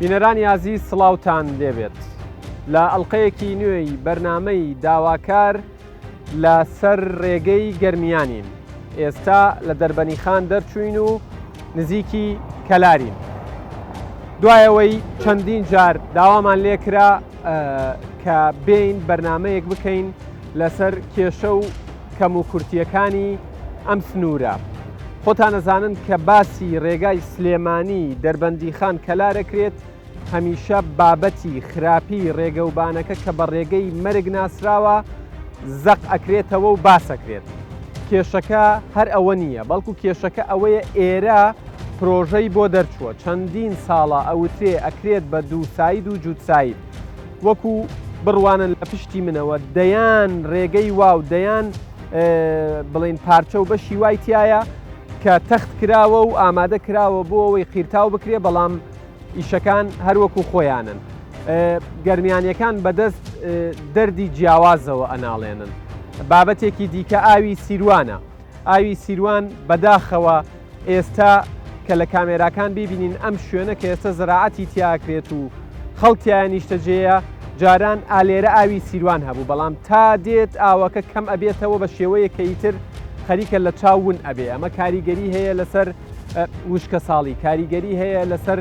بینەرانی ئازیز سڵاوتان لێبێت لە ئەڵلقەیەکی نوێی بەرنامەی داواکار لە سەر ڕێگەی گەرمیانین ئێستا لە دەربەنیخان دەرچوین و نزیکی کەلارین دوایەوەی چەندین جار داوامان لێکرا کە بێین بەرنمەیەک بکەین لەسەر کێشە و کەم و کورتیەکانی ئەم سنوورە خۆتان ئەزانن کە باسی ڕێگای سلێمانی دەربەندیخان کەلارەکرێت هەمیشە بابەتی خراپی ڕێگەوبانەکە کە بە ڕێگەی مەرگ ناسراوە زەق ئەکرێتەوە و باسەکرێت. کێشەکە هەر ئەوە نییە، بەڵکو کێشەکە ئەوەیە ئێرە پرۆژەی بۆ دەرچووە، چەندین ساڵە ئەوترێ ئەکرێت بە دووساید و جووتساید. وەکو بڕوانن لە پشتی منەوە دەیان ڕێگەی وا و دەیان بڵین پارچە و بەشی وای تایە کە تەخت کراوە و ئامادە کراوە بۆ ئەوەی قیرتاو بکرێ بەڵام ئیشەکان هەر وەکو خۆیانن. گەرمیانیەکان بەدەست دەردی جیاوازەوە ئەناڵێنن. بابەتێکی دیکە ئاوی سیروانە. ئاوی سیروان بەداخەوە ئێستا کە لە کامێراکان بیبینین ئەم شوێنە کە ئێستا زراعەتی تیاکرێت و خەڵک تیایا نیشتەجێیە جاران ئالێرە ئاوی سیروان هەبوو بەڵام تا دێت ئاوەکە کەم ئەبێتەوە بە شێوەیەک کە ئیتر خەریکە لە چاو ون ئەبێ ئەمە کاریگەری هەیە لەسەر وشکەساڵی کاریگەری هەیە لەسەر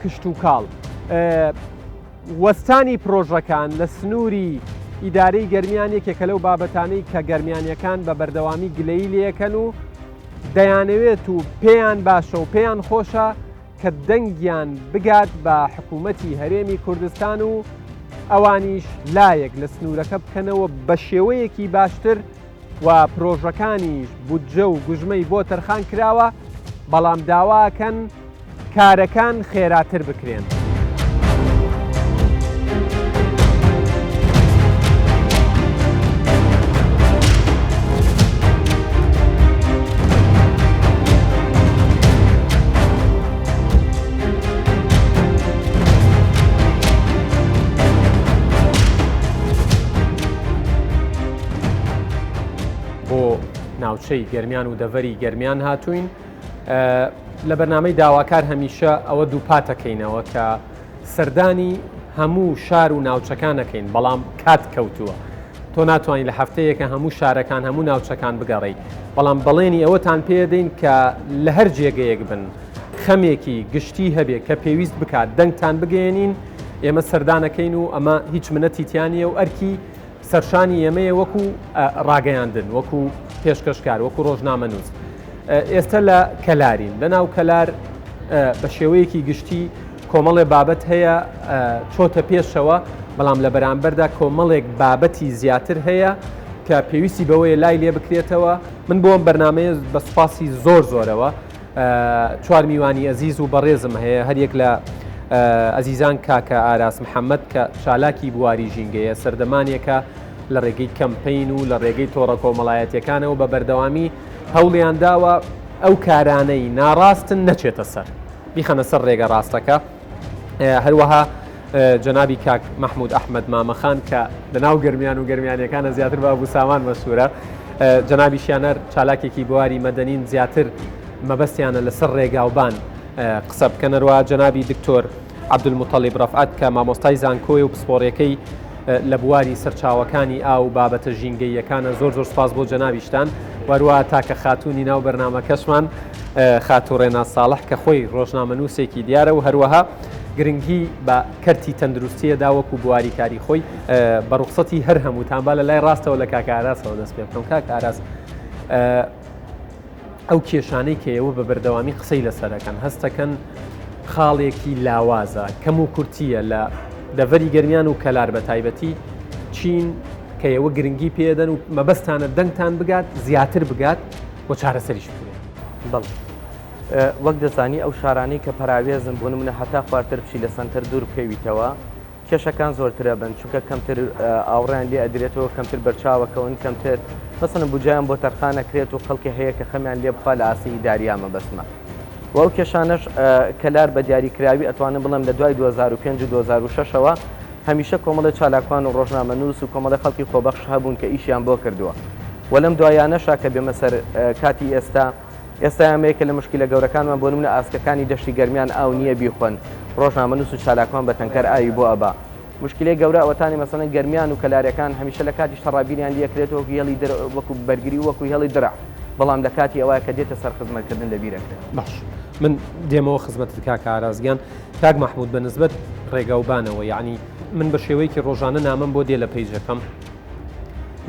کشتوکاڵ. وەستانی پرۆژەکان لە سنووری ئیدارەی گەرمیان یەکێکە لەو بابەتانەی کە گەرمیانیەکان بە بەردەوامی گلەیی لێکەن و دەیانەوێت و پێیان باشە و پێیان خۆشە کە دەنگیان بگات بە حکوومەتی هەرێمی کوردستان و ئەوانیش لایەک لە سنوورەکە بکەنەوە بە شێوەیەکی باشتر و پرۆژەکانیش بودجە و گوژمەی بۆ تەرخان کراوە، بەڵام داواکەن کارەکان خێراتر بکرێن. بۆ ناوچەی گەرمیان و دەڤەری گەرمیان هاتوین لە بەرنامەی داواکار هەمیشە ئەوە دووپاتەکەینەوە کە سەردانی هەموو شار و ناوچەکانەکەین بەڵام کات کەوتووە تۆ ناتوانانی لە هەفتەیەکە هەموو شارەکان هەموو ناوچەکان بگەڕی بەڵام بەڵێنی ئەوەتان پێدەین کە لە هەر جێگەیەک بن خەمێکی گشتی هەبێ کە پێویست بکات دەنگتان بگەێنین ئێمە سەردانەکەین و ئەمە هیچ منەتی تیانە و ئەرکی سەرشانی ئێمەیە وەکو ڕاگەیاندن، وەکو پێشکەشکار، وەکو ڕۆژنامەنووس. ئێستا لە کەلارین. لە ناو کەلار بە شێوەیەکی گشتی کۆمەڵێ بابەت هەیە چۆتە پێشەوە، بەڵام لە بەرامبەردا کۆمەڵێک بابەتی زیاتر هەیە کە پێویستی بەوەیە لای لێ بکرێتەوە. من بۆ ئەم بەرنامەیە بە سوپاسی زۆر زۆرەوە چوار میوانی ئەزیز و بەڕێزم هەیە هەریەک لە ئەزیزان کاکە ئاراس محەممەد کە چالاکی بواری ژینگەیە سەردەمانێکە لە ڕێگەی کەمپین و لە ڕێگەی تۆڕە کۆمەڵایەتیەکانەوە بە بەردەوامی هەوڵیان داوە ئەو کارانەی ناڕاستن نەچێتە سەر بیخەنە سەر ڕێگە ڕاستەکە هەروەها جەنابی کاک مەحمود ئەحمەد مامەخان کە لەناو گەرمیان و گەرمیانیەکانە زیاتر بە ئەبوو سامان مەشهورە جەنابیشیان هەر چالاکێکی بواری مەدەنین زیاتر مەبەستیانە لەسەر ڕێگاوبان قسە بکەن هەروە جەنابی دکتۆر عەبدولموتەڵیب ڕەفعەت کە مامۆستای زانکۆی و پسپۆڕیەکەی لە بواری سەرچاوەکانی ئاو و بابەتە ژینگەییەکانە زۆر زۆر سپاس بۆ جەنابیشتان وەروە تاکە خاتوونی ناو بەرنامەکەشمان خاتوو ڕێناس ساڵح کە خۆی ڕۆژنامەنووسێکی دیارە و هەروەها گرنگی بە کەرتی تەندروستیە دا وەکو بواری کاری خۆی بە ڕوخسەتی هەر هەمووتان با لە لای ڕاستەوە لە کاکە ئاراسەوە دەست پێ بکەم کاکە ئاراس ئەو کێشانەی کە ئێوە بە بەردەوامی قسەی لەسەرەکەن هەستەکەن خاڵێکی لاوازە کەم و کورتیە لە دەڤەری گەرمیان و کەلار بە تایبەتی چین کە ئێوە گرنگی پێدەن و مەبەستانە دەنگتان بگات زیاتر بگات و چارەسەریش بکرێت. بەڵێ وەک دەزانی ئەو شارانەی کە پەراوێزن بۆ نمونە هەتا خوارتر بچی لە سەنتەر دوور بکەویتەوە کێشەکان زۆرترە بن چونکە کەمتر ئاوڕیان لێ ئەدرێتەوە کەمتر بەرچاوەکەون کەمتر مەسەلەن بودجەیان بۆ تەرخان ئەکرێت و خەڵکی هەیە کە خەمیان لێ بخوا لە ئاستی ئیداریا مەبەستمە و ئەو کێشانەش کەلار بە دیاریکراوی ئەتوانم بڵێم لە دوای 2005 و 2006 ەوە هەمیشە کۆمەڵێ چالاکوان و ڕۆژنامەنووس و کۆمەڵێ خەڵکی خۆبەخش هەبوون کە ئیشیان بۆ کردووە و لەم دوایانەشا کە بێمە سەر کاتی ئێستا. ئێستا ئەمە یەکێ لە مشکیلە گەورەکانمان بۆ نمونە ئاسکەکانی دەشتی گەرمیان ئاو نییە بیخۆن ڕۆژنامەنووس و چالاکوان بە تەنکەر ئاوی بۆ ئەبا مشکیلەی گەورە ئەوەتانی مەسەلەن گەرمیان و کەلارەکان هەمیشە لە کاتی شەڕا بیریان لێ ئەکرێتەوە وەکو هێڵی درع وەکو بەرگری و وەکو هێڵی درع بەڵام لە کاتی ئەوە کە دێتە سەر خزمەتکردن لە بیر ئەکرێت. باش من دێمەوە خزمەتت کاک ئاراس گیان. کاک مەحمود بە نسبەت ڕێگاوبانەوە یەعنی من بە شێوەیەکی ڕۆژانە نامەم بۆ دێ لە پەیجەکەم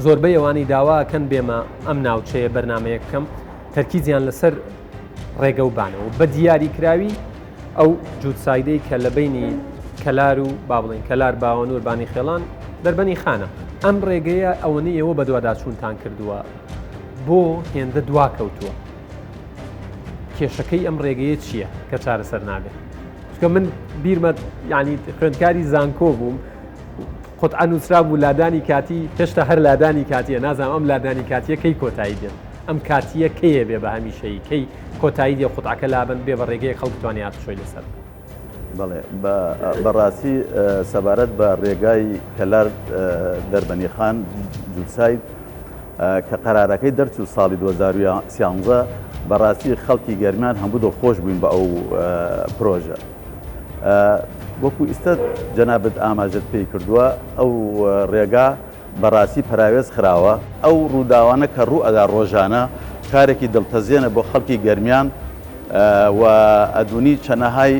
زۆربەی ئەوانەی داوا ئەکەن بێمە ئەم ناوچەیە بەرنمەیەک بکەم تەرکیزیان لەسەر ڕێگە و بانەوە بە دیاریکراوی ئەو جووتسایدەی کە لە بینی کەلار و با بڵین کەلار باوەنور بانی خێڵان دەربەنی خانە ئەم ڕێگەیە ئەوەنەی ئێوە بەدواداچوونتان کردووە بۆ هێندە دوا کەوتووە کێشەکەی ئەم ڕێگەیە چییە کە چارەسەر نابێت چونکە من بیرمە یعنی خوێندکاری زانکۆ بووم قوتعە نووسرابوو لادانی کاتی، هێشتا هەر لادانی کاتییە، نازانم ئەم لادانی کاتییە کەی کۆتایی دێت؟ ئەم کاتییە کەی ئەبێ بە هەمیشەیی؟ کەی کۆتایی دێ قوتعەکە لابەن بێ بە ڕێگەیەک خەڵک بتوانێ هاتوچۆی لەسەر بکات؟ بەڵێ بە ڕاستی سەبارەت بە ڕێگای کەلار دەربەنیخان جووتساید کە قەرارەکەی دەرچوو ساڵی 2013 بەڕاستی خەڵکی گەرمیان هەموو دڵخۆش بووین بە ئەو پرۆژە. وەکو ئیستە جەنابت ئاماژەت پێی کردووە ئەو ڕێگا بەڕاستی پەراوێز خراوە. ئەو ڕووداوانە کە ڕوو ئەدا ڕۆژانە کارێکی دڵتەزێنە بۆ خەڵکی گەرمیان و ئەدونی چەنەهای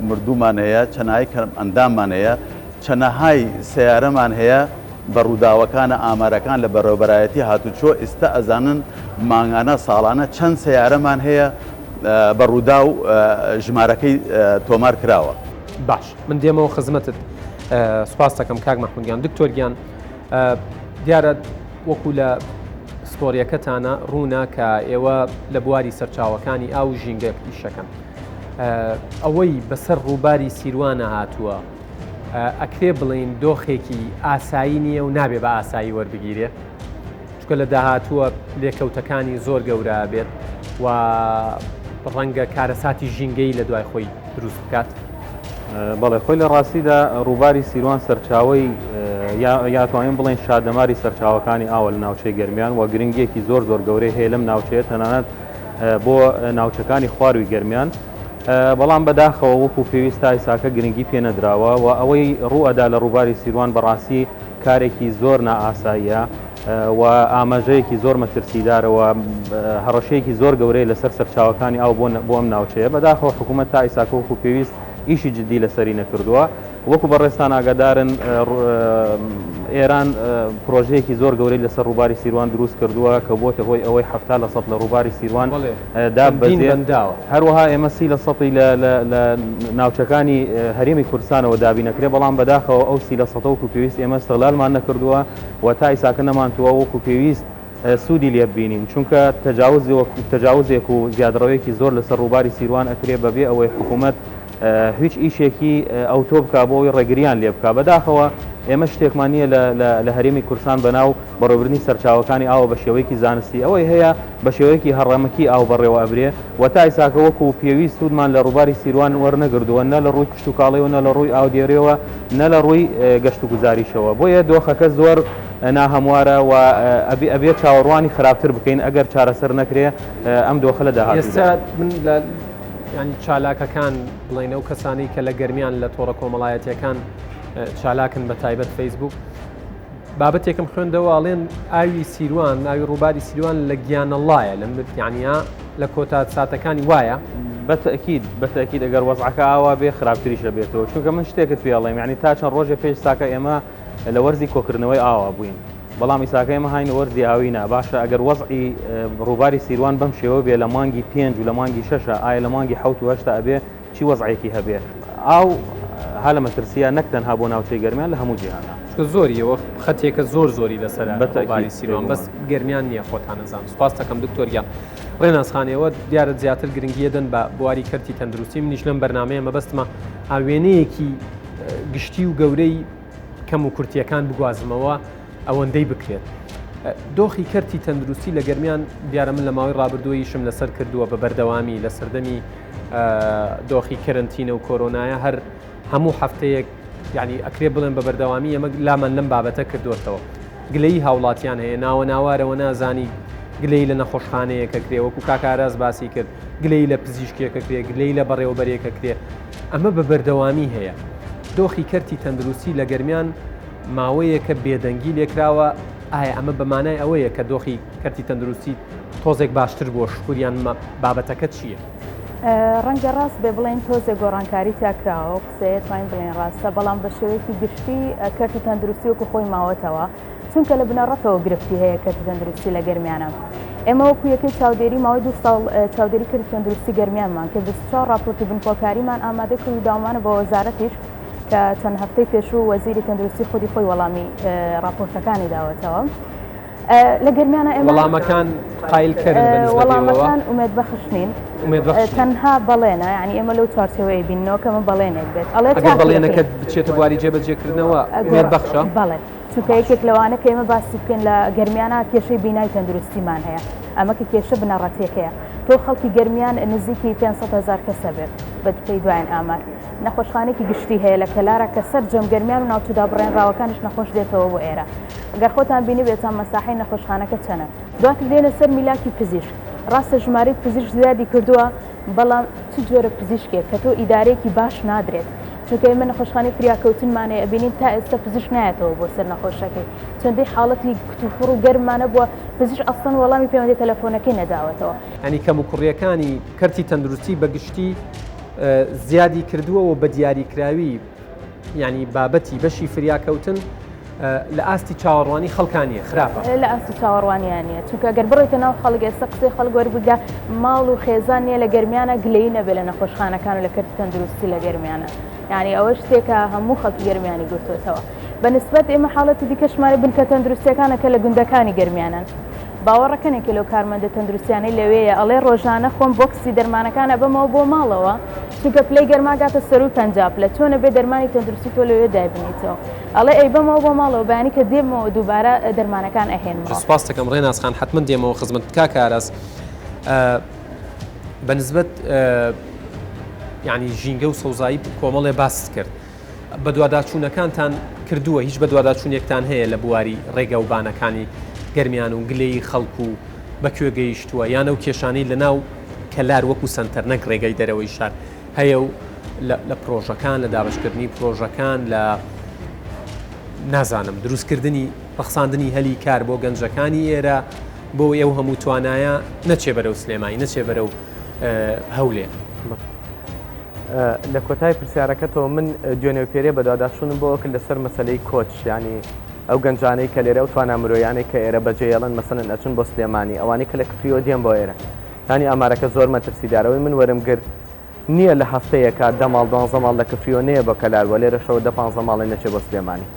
مردوومان هەیە، چەنەهای کەم ئەنداممان هەیە، چەنەهای سەیارەمان هەیە بە ڕووداوەکانە ئامارەکان لە بەڕێوەبەرایەتی هاتوچۆ ئیستە ئەزانن مانگانە ساڵانە چەند سەیارەمان هەیە بە ڕووداو ژمارەکەی تۆمار کراوە. باش من دێمەوە خزمەتت سوپاست دەکەم کاک مەحمود گیان دکتۆر گیان دیارە وەکو لە پسپۆریەکەتانە ڕوونە کە ئێوە لە بواری سەرچاوەکانی ئاو و ژینگە ئیشەکەن ئەوەی بەسەر ڕووباری سیروانە هاتووە ئەکرێ بڵین دۆخێکی ئاسایی نییە و نابێ بە ئاسایی وەربگیرێ چونکە لە داهاتووە لێکەوتەکانی زۆر گەورە ئەبێت و ڕەنگە کارەساتی ژینگەیی لە دوای خۆی دروست بکات. بەڵێ خۆی لە ڕاستیدا ڕووباری سیروان سەرچاوەی یا توانین بڵێین شادەماری سەرچاوەکانی ئاوە لە ناوچەی گەرمیان و گرنگیەکی زۆر زۆر گەورەی هەیە لەم ناوچەیە تەنانەت بۆ ناوچەکانی خواروی گەرمیان بەڵام بەداخەوە وەکو پێویست تا ئیساکە گرنگی پێ نەدراوە و ئەوەی ڕووئەدا لە ڕووباری سیروان بەڕاستی کارێکی زۆر نائاساییە و ئاماژەیەکی زۆر مەترسیدارە و هەڕەشەیەکی زۆر گەورەیە لەسەر سەرچاوەکانی ئاو بۆ ئەم ناوچەیە. بەداخەوە حکوومەت تا ئیساکە وەکو پێویست ئیشی جددی لەسەری نەکردووە. وەکو بەڕێزتان ئاگادارن ئێران پرۆژەیەکی زۆر گەورەی لەسەر ڕووباری سیروان دروست کردووە کە بۆتە هۆی ئەوەی 70% لە ڕووباری سیروان داببەزێت. هەروەها ئێمە 30 لە سەتی لە ناوچەکانی هەرێمی کوردستانەوە دابین ئەکرێ، بەڵام بەداخەوە ئەو 30 لە سەتە وەکو پێویست ئێمە ئیستغلالمان نەکردووە و تا ئیساکە نەمانتووە وەکو پێویست سوودی لێ ببینین، چونکە تەجاوزێک و زیادڕەوێکی زۆر لەسەر ڕووباری سیروان ئەکرێ بەبێ ئەوەی حکوومەت هیچ ئیشێکی ئەوتۆ بکا بۆ ئەوەی ڕێگریان لێ بکا. بەداخەوە ئێمە شتێکمان نییە لە هەرێمی کوردستان بەناو بەڕێوەبردنی سەرچاوەکانی ئاوە بە شێوەیەکی زانستی، ئەوەی هەیە بە شێوەیەکی هەڕەمەکی ئاو بەڕێوە ئەبرێ و تا ئیساکە وەکو پێویست سوودمان لە ڕووباری سیروان وەرنەگردووە نە لە ڕووی کشتوکاڵیەوە نە لە ڕووی ئاودێریەوە نە لە ڕووی گەشتوگوزاریشەوە بۆیە دۆخەکە زۆر ناهەموارە و ئەبێ چاوەڕوانی خراپتر بکەین ئەگەر چارەسەر نەکرێ ئەم دۆخە لە داهاتوودا. ئێستا من لە یانی چالاکەکان بڵێین ئەو کەسانەی کە لە گەرمیان لە تۆڕە کۆمەڵایەتیەکان چالاکن بە تایبەت فەیسبوک بابەتێکم خوێندەوە ئەڵێن ئاوی سیروان ئاوی ڕووباری سیروان لە گیانەڵایە لە مردیانە لە کۆتا ساتەکانی وایە. بەتەکید بەتەکید ئەگەر وەزعەکە ئاوا بێ خراپتریش ئەبێتەوە چونکە من شتێکت پێ ئەڵێم یانی تا چەند ڕۆژێ پێش ساکە ئێمە لە وەرزی کۆکردنەوەی ئاوا بووین بەڵام ئیساکە ئێمە هاینە وەرزی ئاوینە باشە ئەگەر وەزعی ڕووباری سیروان بەم شێوە بێ لە مانگی پێنج و لە مانگی شەشە ئایا لە مانگی حەوت و هەشتا ئەبێ چی وەزعێکی هەبێ؟ ئاو ها لە مەترسییە نەک تەنها بۆ ناوچەی گەرمیان لە هەموو جیهانا. چونکە زۆری ئەوە خەتێکە زۆر زۆری لەسەرە ڕووباری سیروان بەس گەرمیان نییە خۆتان ئەزان سوپاست دەکەم دکتۆر گیان. ڕێناس خان ئێوە دیارە زیاتر گرنگی ئەدەن بە بواری کەرتی تەندروستی منیش لەم بەرنامەیە مەبەستمە وێنەیەکی گشتی و گەورەی کەم و کورتیەکان بگوازمەوە ئەوەندەی بکرێت. دۆخی کەرتی تەندروستی لە گەرمیان دیارە من لە ماوەی ڕابردووە ئیشم لەسەر کردووە بە بەردەوامی لە سەردەمی دۆخی کەرنتینە و کۆرۆنایە هەر هەموو هەفتەیەک یعنی ئەکرێ بڵێن بە بەردەوامی ئەمە لامان لەم بابەتە کردوەتەوە گلەی هاوڵاتیان هەیە ناوە ناوارەوە نازانی گلەیی لە نەخۆشخانەیەک ئەکرێ، وەکو کاک ئاراس باسی کرد، گلەیی لە پزیشکێک ئەکرێ، گلەیی لە بەڕێوەبەرێک ئەکرێ، ئەمە بە بەردەوامی هەیە. دۆخی کەرتی تەندروستی لە گەرمیان ماوەیەکە بێدەنگی لێکراوە، ئایا ئەمە بە مانای ئەوەیە کە دۆخی کەرتی تەندروستی تۆزێک باشتر بووە شکور یان بابەتەکە چییە؟ ڕەنگە ڕاست بێ بڵێین تۆزێک گۆڕانکاری تیا کراوە، ئەو قسەیە توانین بڵێین ڕاستە، بەڵام بە شێوەیەکی گشتی کەرتی تەندروستی وەکو خۆی ماوەتەوە، چونکە لە بنەڕەتەوە گرفتی هەیە کەرتی تەندروستی لە گەرمیانە. ئێمە وەکو یەکەی چاودێری ماوەی دوو ساڵ چاودێری کەرتی تەندروستی گەرمیانمان کرد، 24 ڕاپۆرتی بنکۆڵکاریمان ئامادە کرد و داومانە بە وەزارەتیش کە چەند هەفتەی پێشوو وەزیری تەندروستی خودی خۆی وەڵامی ڕاپۆرتەکانی داوەتەوە. لە گەرمیانە ئێمە وەڵامەکان قایلکەرن بە نسبەت ئێوەوە؟ وەڵامەکان ئومێدبەخش نین. ئومێدبەخش نین. تەنها بەڵێنە، یانی ئێمە لەو چوارچێوەیە بیننەوە کە ئەمە بەڵێنێک بێت. ئەڵێ ئەگەر تاقی بەڵێنەکە دەکەین. بچێتە بواری جێبەجێکردنەوە ئومێدبەخشە؟ بەڵێ، چونکە یەکێک لەوانە کە ئێمە باسی بکەین لە گەرمیانە کێشەی بینای تەندروستیمان هەیە. ئەمە کە کێشە بنەڕەتیەکەیە. تۆ خەڵکی گەرمیان نزیکی 500 هەزار کەسە بێت بە پێی دواین ئامار. نەخۆشخانەیەکی گشتی هەیە لە کەلارە کە سەرجەم گەرمیان و ناوچە دابڕێنراوەکانیش نەخۆش دێتەوە بۆ ئێرە. گەر خۆتان بینیبێتان مەساحەی نەخۆشخانەکە چەنە. دواتر دێنە سەر میلاکی پزیشک. ڕاستە ژمارەی پزیشک زیادی کردووە، بەڵام چ جۆرە پزیشکێک کە تۆ ئیدارەیەکی باش نادرێت. چونکە ئێمە نەخۆشخانەی فریاکەوتنمان هەیە ئەبینین تا ئێستا پزیشک نایەتەوە بۆ سەر نەخۆشەکەی. چەندەی حاڵەتی کتوپڕ و گەرممان هەبووە پزیشک ئەسڵەن وەڵامی پەیوەندی تەلەفۆنەکەی نەداوەتەوە. یانی کەموکوڕییەکانی کەرتی تەندروستی بە گشتی زیادی کردووە و بە دیاریکراوی یانی بابەتی بەشی فریاکەوتن لە ئاستی چاوەڕوانی خەڵکا نییە، خراپە. لە ئاستی چاوەڕوانیان نییە، چونکە گەر بڕۆیتە ناو خەڵک ئێستا قسەی خەڵک وەربگرە ماڵ و خێزان نییە لە گەرمیانە گلەیی نەبێ لە نەخۆشخانەکان و لە کەرتی تەندروستی لە گەرمیانە یانی ئەوە شتێکە هەموو خەڵکی گەرمیانی گرتووەتەوە بە نسبەت ئێمە حاڵەتی دیکەشمانە بنکە تەندروستیەکانە کە لە گوندەکانی گەرمیانن باوەڕەکەن یەکێ لەو کارمەندە تەندروستیانەی لەوێیە ئەڵێ ڕۆژانە خۆم بۆکسی دەرمانەکان ئەبەمەوە بۆ ماڵەوە چونکە پلەی گەرما گاتە سەرووی 50 پلە چۆن ئەبێ دەرمانی تەندروستی تۆ لەوێ دایبنیتەوە ئەڵێ ئەیبەمەوە بۆ ماڵەوە بەیانی کە دێمەوە دووبارە دەرمانەکان ئەهێنمەوە. سوپاست دەکەم ڕێناس خان حەتمەن دێمەوە خزمەتت کاک ئاراس بە نسبەت یعنی ژینگە و سەوزایی کۆمەڵێ باست کرد بەدواداچوونەکانتان کردووە هیچ بەدواداچوونێکتان هەیە لە بواری ڕێگا و بانەکانی گەرمیان و گلەیی خەڵک و بە کوێ گەیشتووە یان ئەو کێشانەی لە ناو کەلار وەکو سەنتەر نەک ڕێگای دەرەوەی شار هەیە و لە پرۆژەکان لە دابشکردنی پرۆژەکان لە نازانم دروستکردنی ڕەخساندنی هەلی کار بۆ گەنجەکانی ئێرە بۆ ئەو هەموو توانایە نەچێ بەرەو سلێمانی نەچێ بەرەو هەولێر. لە کۆتای پرسیارەکەتەوە من دوێنێ و پێرێ بەدواداچوونم بۆ کرد لەسەر مەسەلەی کۆچ یانی ئەو گەنجانەی کە لێرە ئەو توانا مرۆیانەی کە ئێرە بەجێیەڵن مەسەلەن ئەچن بۆ سلێمانی ئەوانەی کە لە کفریەوە دێن بۆ ئێرە یانی ئامارەکە زۆر مەترسیدارە ئەوەی من وەرم گرت نییە لە هەفتەیەکا دە ماڵ دوانزە ماڵ لە کفریەوە نەیە بۆ کەلار وە لێرەشەوە دە پانزە ماڵێ نەچێ بۆ سلێمانی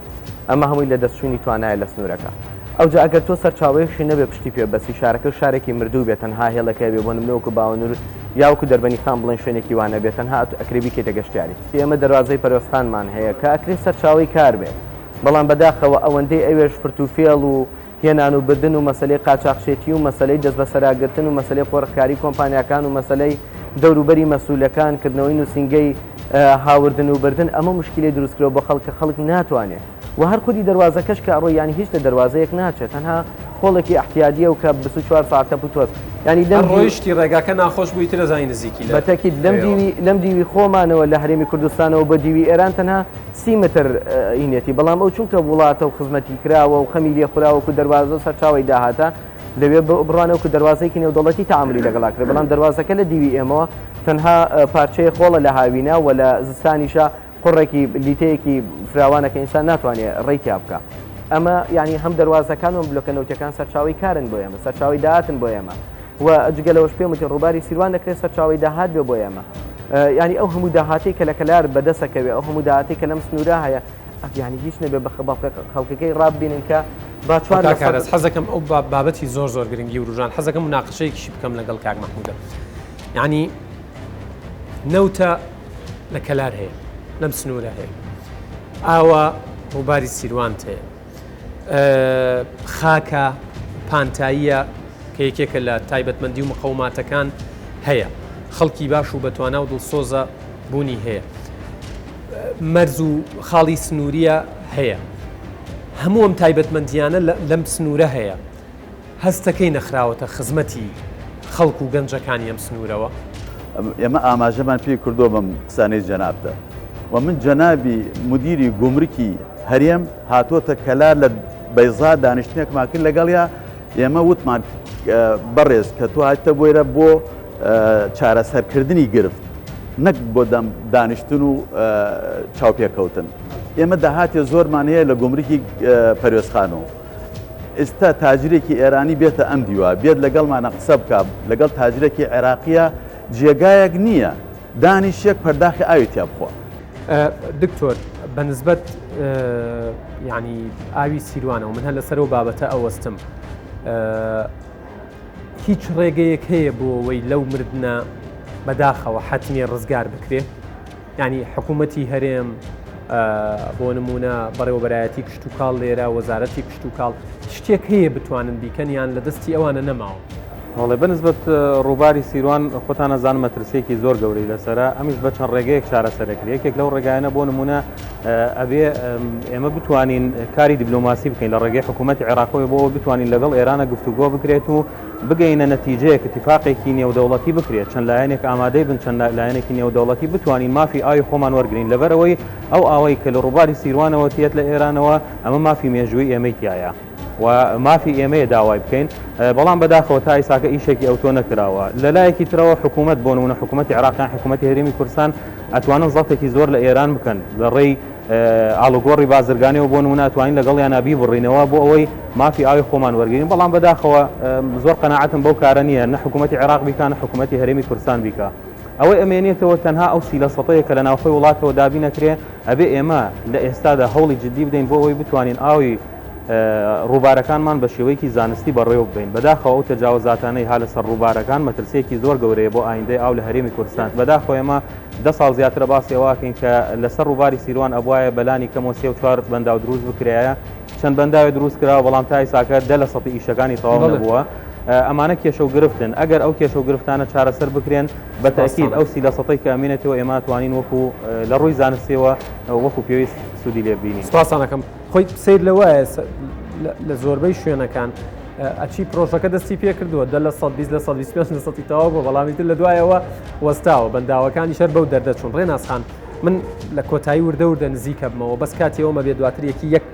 ئەمە هەمووی لە دەستچوونی توانایە لە سنوورەکە. ئەوجا ئەگەر تۆ سەرچاوەیەکشی نەبێ پشتی پێ ببەستی شارەکە شارێکی مردوو بێ تەنها هێڵێک هەبێ بۆ نمونە وەکو باوەنور یا وەکو دەربەنیخان بڵێن شوێنێکی وا نەبێ تەنها ئەتو ئەکرێ بیکەیتە گەشتیاری. ئێمە دەروازەی پەروێزخانمان هەیە کە ئەکرێ سەرچاوەی کار بێ بەڵام بەداخەوە ئەوەندەی ئەوێش فرت و فێڵ و هێنان و بردن و مەسەلەی قاچاخچێتی و مەسەلەی دەستبەسەراگرتن و مەسەلەی قۆرخکاری کۆمپانیاکان و مەسەلەی دەوروبەری مەسولەکان کردنەوەی نوسینگەی هاوردن و بردن ئەمە موشکیلەی دروست کردوە بۆ خەڵک کە خەڵک ناتوانێ وە هەر خودی دەروازەکەش کە ئەڕۆی یانی هیچ لە دەروازەیەک ناچێ تەنها خۆڵێکی ئەحتیادیە و کە 24 ساعت تەپ و تۆز یانی لەم هەر ڕۆیشتی ڕێگاکە ناخۆش بوو ئیتر ئەزانی نزیکی لە بە تەکید لەم لەوێوە. دیوی لەم دیوی خۆمانەوە لە هەرێمی کوردستانەوە بۆ دیوی ئێران تەنها 30 متر هینێتی بەڵام ئەو چونکە وڵاتە و خزمەتی کراوە و خەمی لێ خوراوە وەکو دەروازە و سەرچاوەی داهاتە لەوێ بڕوانە وەکو دەروازەیەکی نێودەوڵەتی تەعامولی لەگەڵا کرێ بەڵام دەروازەکە لە دیوی ئێمەوە تەنها پارچەیە خۆڵە لە هاوینە و لە زستانیشا قوڕێکی لیتەیەکی فراوانە کە ئینسان ناتوانێ ڕێی تیا بکا. ئەمە یانی هەم دەروازەکان و هەم بلۆکە نەوتیەکان سەرچاوەی کارن بۆ ئێمە، سەرچاوەی داهاتن بۆ ئێمە و جگە لەوەش پێم وتی ڕووباری سیروان دەکرێ سەرچاوەی داهات بێ بۆ ئێمە. یانی ئەو هەموو داهاتەی کە لە کەلار بەدەست ئەکەوێ، ئەو هەموو داهاتەی کە لەم سنوورە هەیە، یانی هیچ نەبێ بە خەڵکەکەی ڕاببینن کە با چوار کاک ئاراس حەزەکەم ئەو بابەتی زۆر زۆر گرنگی وروژان حەزەکەم مناقشەیەکیشی بکەم لەگەڵ کاک مەحموودە. یانی نەوتە لە کەلار هەیە لەم سنوورە هەیە ئاوا ڕووباری سیروانت هەیە خاکە پانتاییە کە یەکێکە لە تایبەتمەندی و مقەوماتەکان هەیە خەڵکی باش و بەتوانا و دڵسۆزە بوونی هەیە مەرز و خاڵی سنووریە هەیە هەموو ئەم تایبەتمەندیانە لەم سنوورە هەیە. هەستەکەی نەخراوەتە خزمەتی خەڵک و گەنجەکانی ئەم سنوورەوە؟ ئێمە ئاماژەمان پێی کردووە بەم قسانەی جەنابتە و من جەنابی مدیری گومرکی هەرێم هاتۆتە کەلار لە بەیزا دانیشتنێکمان کرد لەگەڵیا ئێمە وتمان بەڕێز کە تۆ هاتیتە بۆیرە بۆ چارەسەرکردنی گرفت نەک بۆ دانیشتن و چاوپێکەوتن ئێمە داهاتێ زۆرمان هەیە لە گومرکی پەروێزخانەوە ئێستا تاجرێکی ئێرانی بێتە ئەم دیوە بێت لەگەڵمانە قسە بکە لەگەڵ تاجرێکی عێراقیە جێگایەک نییە دانیشێک پەرداخی ئاوی تیا بخوا. دکتۆر بە نسبەت یعنی ئاوی سیروانەوە من هەر لەسەر ئەو بابەتە ئەوەستم هیچ ڕێگەیەک هەیە بۆ ئەوەی لەو مردنە بەداخەوە حەتمی ڕزگار بکرێ یعنی حکوومەتی هەرێم بۆ نمونە بەڕێوەبەرایەتی کشتتوکاڵ لێرە وەزارەتی کشتتوکاڵ شتێک هەیە بتوانن بیکەن یان لە دەستی ئەوانە نەماوە. بەڵێ بەنسبەت ڕووباری سیروان خۆتان ئەزانن مەترسیەکی زۆر گەورەی لەسەرە ئەمیش بە چەند ڕێگەیەک چارەسەرەکرێ یەکێک لەو ڕێگایانە بۆ نمونە ئەبێ ئێمە بتوانین کاری دیبلۆماسی بکەین لە ڕێگەی حکوومەتی عێراقەوە بۆ بتوانین لەگەڵ ئێرانە گفتوگۆ بکرێت و بگەینە نەتیجەیەک اتفاقێکی نێودەوڵەتی بکرێت چەند لایەنێک ئامادەی بن چەند لایەنێکی نێودەوڵەتی بتوانین مافی ئاوی خۆمان وەرگین لەبەرەوەی ئەو ئاوەی کە لە ڕووباری سیروانەوە تێت لە ئێرانەوە ئەمە مافی مێژووی ئێمەی تایە. و مافی ئێمەیە داوای بکەین، بەڵام بەداخەوە تا ئیساکە ئیشێکی ئەوتۆ نەکراوە. لە لایەکی ترەوە حکوومەت بۆ نموونە حکوومەتی عێراق یان حکوومەتی هەرێمی کوردستان ئەتوانن زەتێکی زۆر لە ئێران بکەن لە ڕێی ئاڵوگۆڕی بازرگانیەوە بۆ نموونە ئەتوانین لەگەڵیانا بیبڕینەوە بۆ ئەوەی مافی ئاوی خۆمان وەرگرین، بەڵام بەداخەوە زۆر قەناعەتم بەو کارە نییە نە حکوومەتی عێراق بیکا نە حکوومەتی هەرێمی کوردستان بیکا. ئەوەی ئەمێنێتەوە تەنها ئەو سی لە سەتەیە کە لە ناوخۆی وڵاتەوە دابین ئەکرێ، ئەبێ ئێمە لە ئێستادا هەوڵی جدی بدەین بۆ ئەوەی بتوانین ئاوی ڕووبارەکانمان بە شێوەیەکی زانستی بەڕێوە ببەین. بەداخەوە ئەو تەجاوزاتانەی ها لەسەر ڕووبارەکان مەترسییەکی زۆر گەورەیە بۆ ئایندەی ئاو لە هەرێمی کوردستان. بەداخەوە ئێمە دە ساڵ زیاترە باسی ئەوە ئەکەین کە لەسەر ڕووباری سیروان ئەبوایە بەلانی کەمەوە سێ و چوار بەنداو دروست بکرایە. چەند بەنداوێ دروست کراوە بەڵام تا ئیساکە دە لە سەتی ئیشەکانی تەواو نەبووە. ئەمانە کێشە و گرفتن. ئەگەر ئەو کێشە و گرفتانە چارەسەر بکرێن بە تەئکید ئەو سی لە سەتەی کە ئەمێنێتەوە ئێمە ئەتوانین وەکو لە ڕووی زانستیەوە وەکو پێویست سوودی لێ ببینین. سپاستان ئەکەم. خۆی سەیر لەوەیە لە زۆربەی شوێنەکان ئەچی پرۆژەکە دەستی پێ کردووە دە لە 120 لە 125 لە سەتی تەواو بووە بەڵام ئیتر لە دوایەوە وەستاوە بەنداوەکانی شەر بەو دەردەچوون ڕێناس خان من لە کۆتایی وردە وردە نزیکە بمەوە بەس کاتی ئەومە بێ دواتر یەکی یەک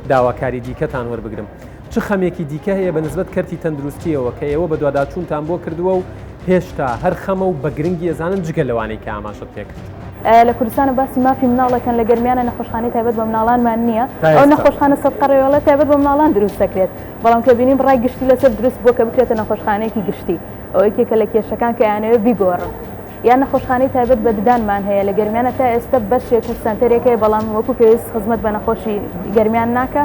داواکاری دیکەتان وەربگرم چ خەمێکی دیکە هەیە بە نسبەت کەرتی تەندروستیەوە کە ئێوە بەدواداچوونتان بۆ کردووە و هێشتا هەر خەمە و بە گرنگی ئەزانن جگە لەوانەی کە ئاماژەت پێکرد؟ لە کوردستانە باسی مافی مناڵ ئەکەن لە گەرمیانە نەخۆشخانەی تایبەت بە مناڵانمان نییە ئەو نەخۆشخانە سەدقە ڕێوێڵە تایبەت بە مناڵان دروست دەکرێت بەڵام کە بینیم ڕای گشتی لەسەر دروست بووە کە بکرێتە نەخۆشخانەیەکی گشتی ئەوە یەکێکە لە کێشەکان کە ئەیانەوێت بیگۆڕن یان نەخۆشخانەی تایبەت بە ددانمان هەیە لە گەرمیانە تا ئێستا بەشێک و سەنتەرێک هەیە بەڵام وەکو پێویست خزمەت بە نەخۆشی گەرمیان ناکە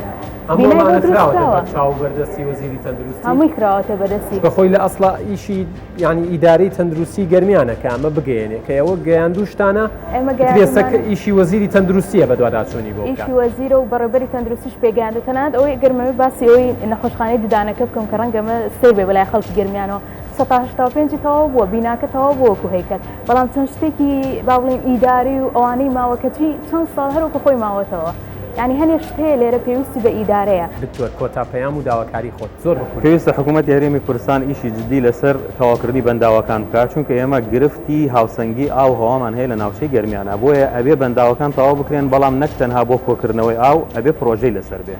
بینای بۆ دروستکراوە چاو بەردەستی وەزیری تەندروستی هەمووی کراوەتە بەدەستی بەخۆی لە ئەسڵا ئیشی یعنی ئیدارەی تەندروستی گەرمیانە کە ئەمە بگەیەنێ کە ئێوە گەیاندوشتانە ئێمە گەیاندومانە ئیشی وەزیری تەندروستیە بەدواداچوونی بۆ ئیشی وەزیرە و بەڕێوبەری تەندروستیش پێگەیاندو تەنانەت ئەوەی گەر مەوێ باسی ئەوەی نەخۆشخانەی ددانەکە بکەم کە ڕەنگە ئەمە سەیر بێ بەلای خەڵکی گەرمیانەوە 85% تەواو بووە بیناکە تەواو بووە وەکو هەیکەل بەڵام چەند شتێکی با بڵێین ئیداری و ئەوانەی ماوە کەچی چەند ساڵ هەر وەکو خۆی ماوەتەوە یانی هەنێ شت هەیە لێرە پێویستی بە ئیدارەیە. دکتۆر کۆتا پەیام و داواکاری خۆت زۆر بە کورتی. پێویستە حکوومەتی هەرێمی کوردستان ئیشی جدی لەسەر تەواوکردنی بەنداوەکان بکات، چونکە ئێمە گرفتی هاوسەنگی ئاو و هەوامان هەیە لە ناوچەی گەرمیانا، بۆیە ئەبێ بەنداوەکان تەواو بکرێن، بەڵام نەک تەنها بۆ کۆکردنەوەی ئاو، ئەبێ پرۆژەی لەسەر بێ.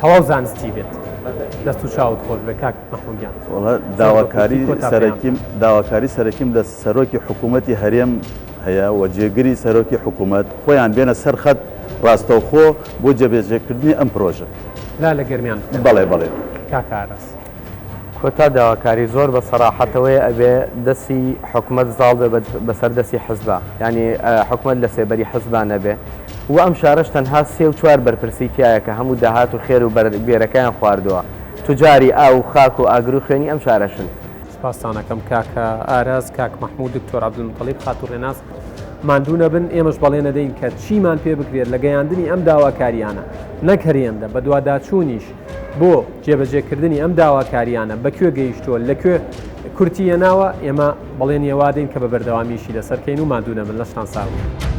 تەواو زانستی بێت. دەست و چاوت خۆش بێ کاک مەحموود گیان. وەڵا داواکاری سەرەکیم داواکاری سەرەکیم لە سەرۆکی حکوومەتی هەرێم هەیە و جێگری سەرۆکی حکوومەت خۆیان بێنە سەر خەت ڕاستەوخۆ بۆ جێبەجێکردنی ئەم پرۆژە. لا لە گەرمیان بکەن. بەڵێ بەڵێ. کاک ئاراس. کۆتا داواکاری زۆر بە سەراحەتەوەیە ئەبێ دەسی حکومەت زاڵ بێ بەسەر دەسی حزبا یانی حکومەت لە سێبەری حزبا نەبێ و ئەم شارەش تەنها سێ و چوار بەرپرسی تیایە کە هەموو داهات و خێر و بێرەکەیان خواردووە توجاری ئاو و خاک و ئاگر و خوێنی ئەم شارەشن. سپاستان ئەکەم کاکە ئاراس، کاک مەحمود، دکتۆر عەبدولموتەڵیب، خاتوو ڕێناس ماندوو نەبن، ئێمەش بەڵێن ئەدەین کە چیمان پێ بکرێت لە گەیاندنی ئەم داواکارییانە، نەک هەر هێندە، بەدواداچوونیش بۆ جێبەجێکردنی ئەم داواکارییانە بە کوێ گەیشتووە، لە کوێ کورتی هێناوە، ئێمە بەڵێنی ئەوە ئەدەین کە بە بەردەوامی ئیشی لەسەر کەین و ماندوو نەبن، لەشتان ساغ بێت.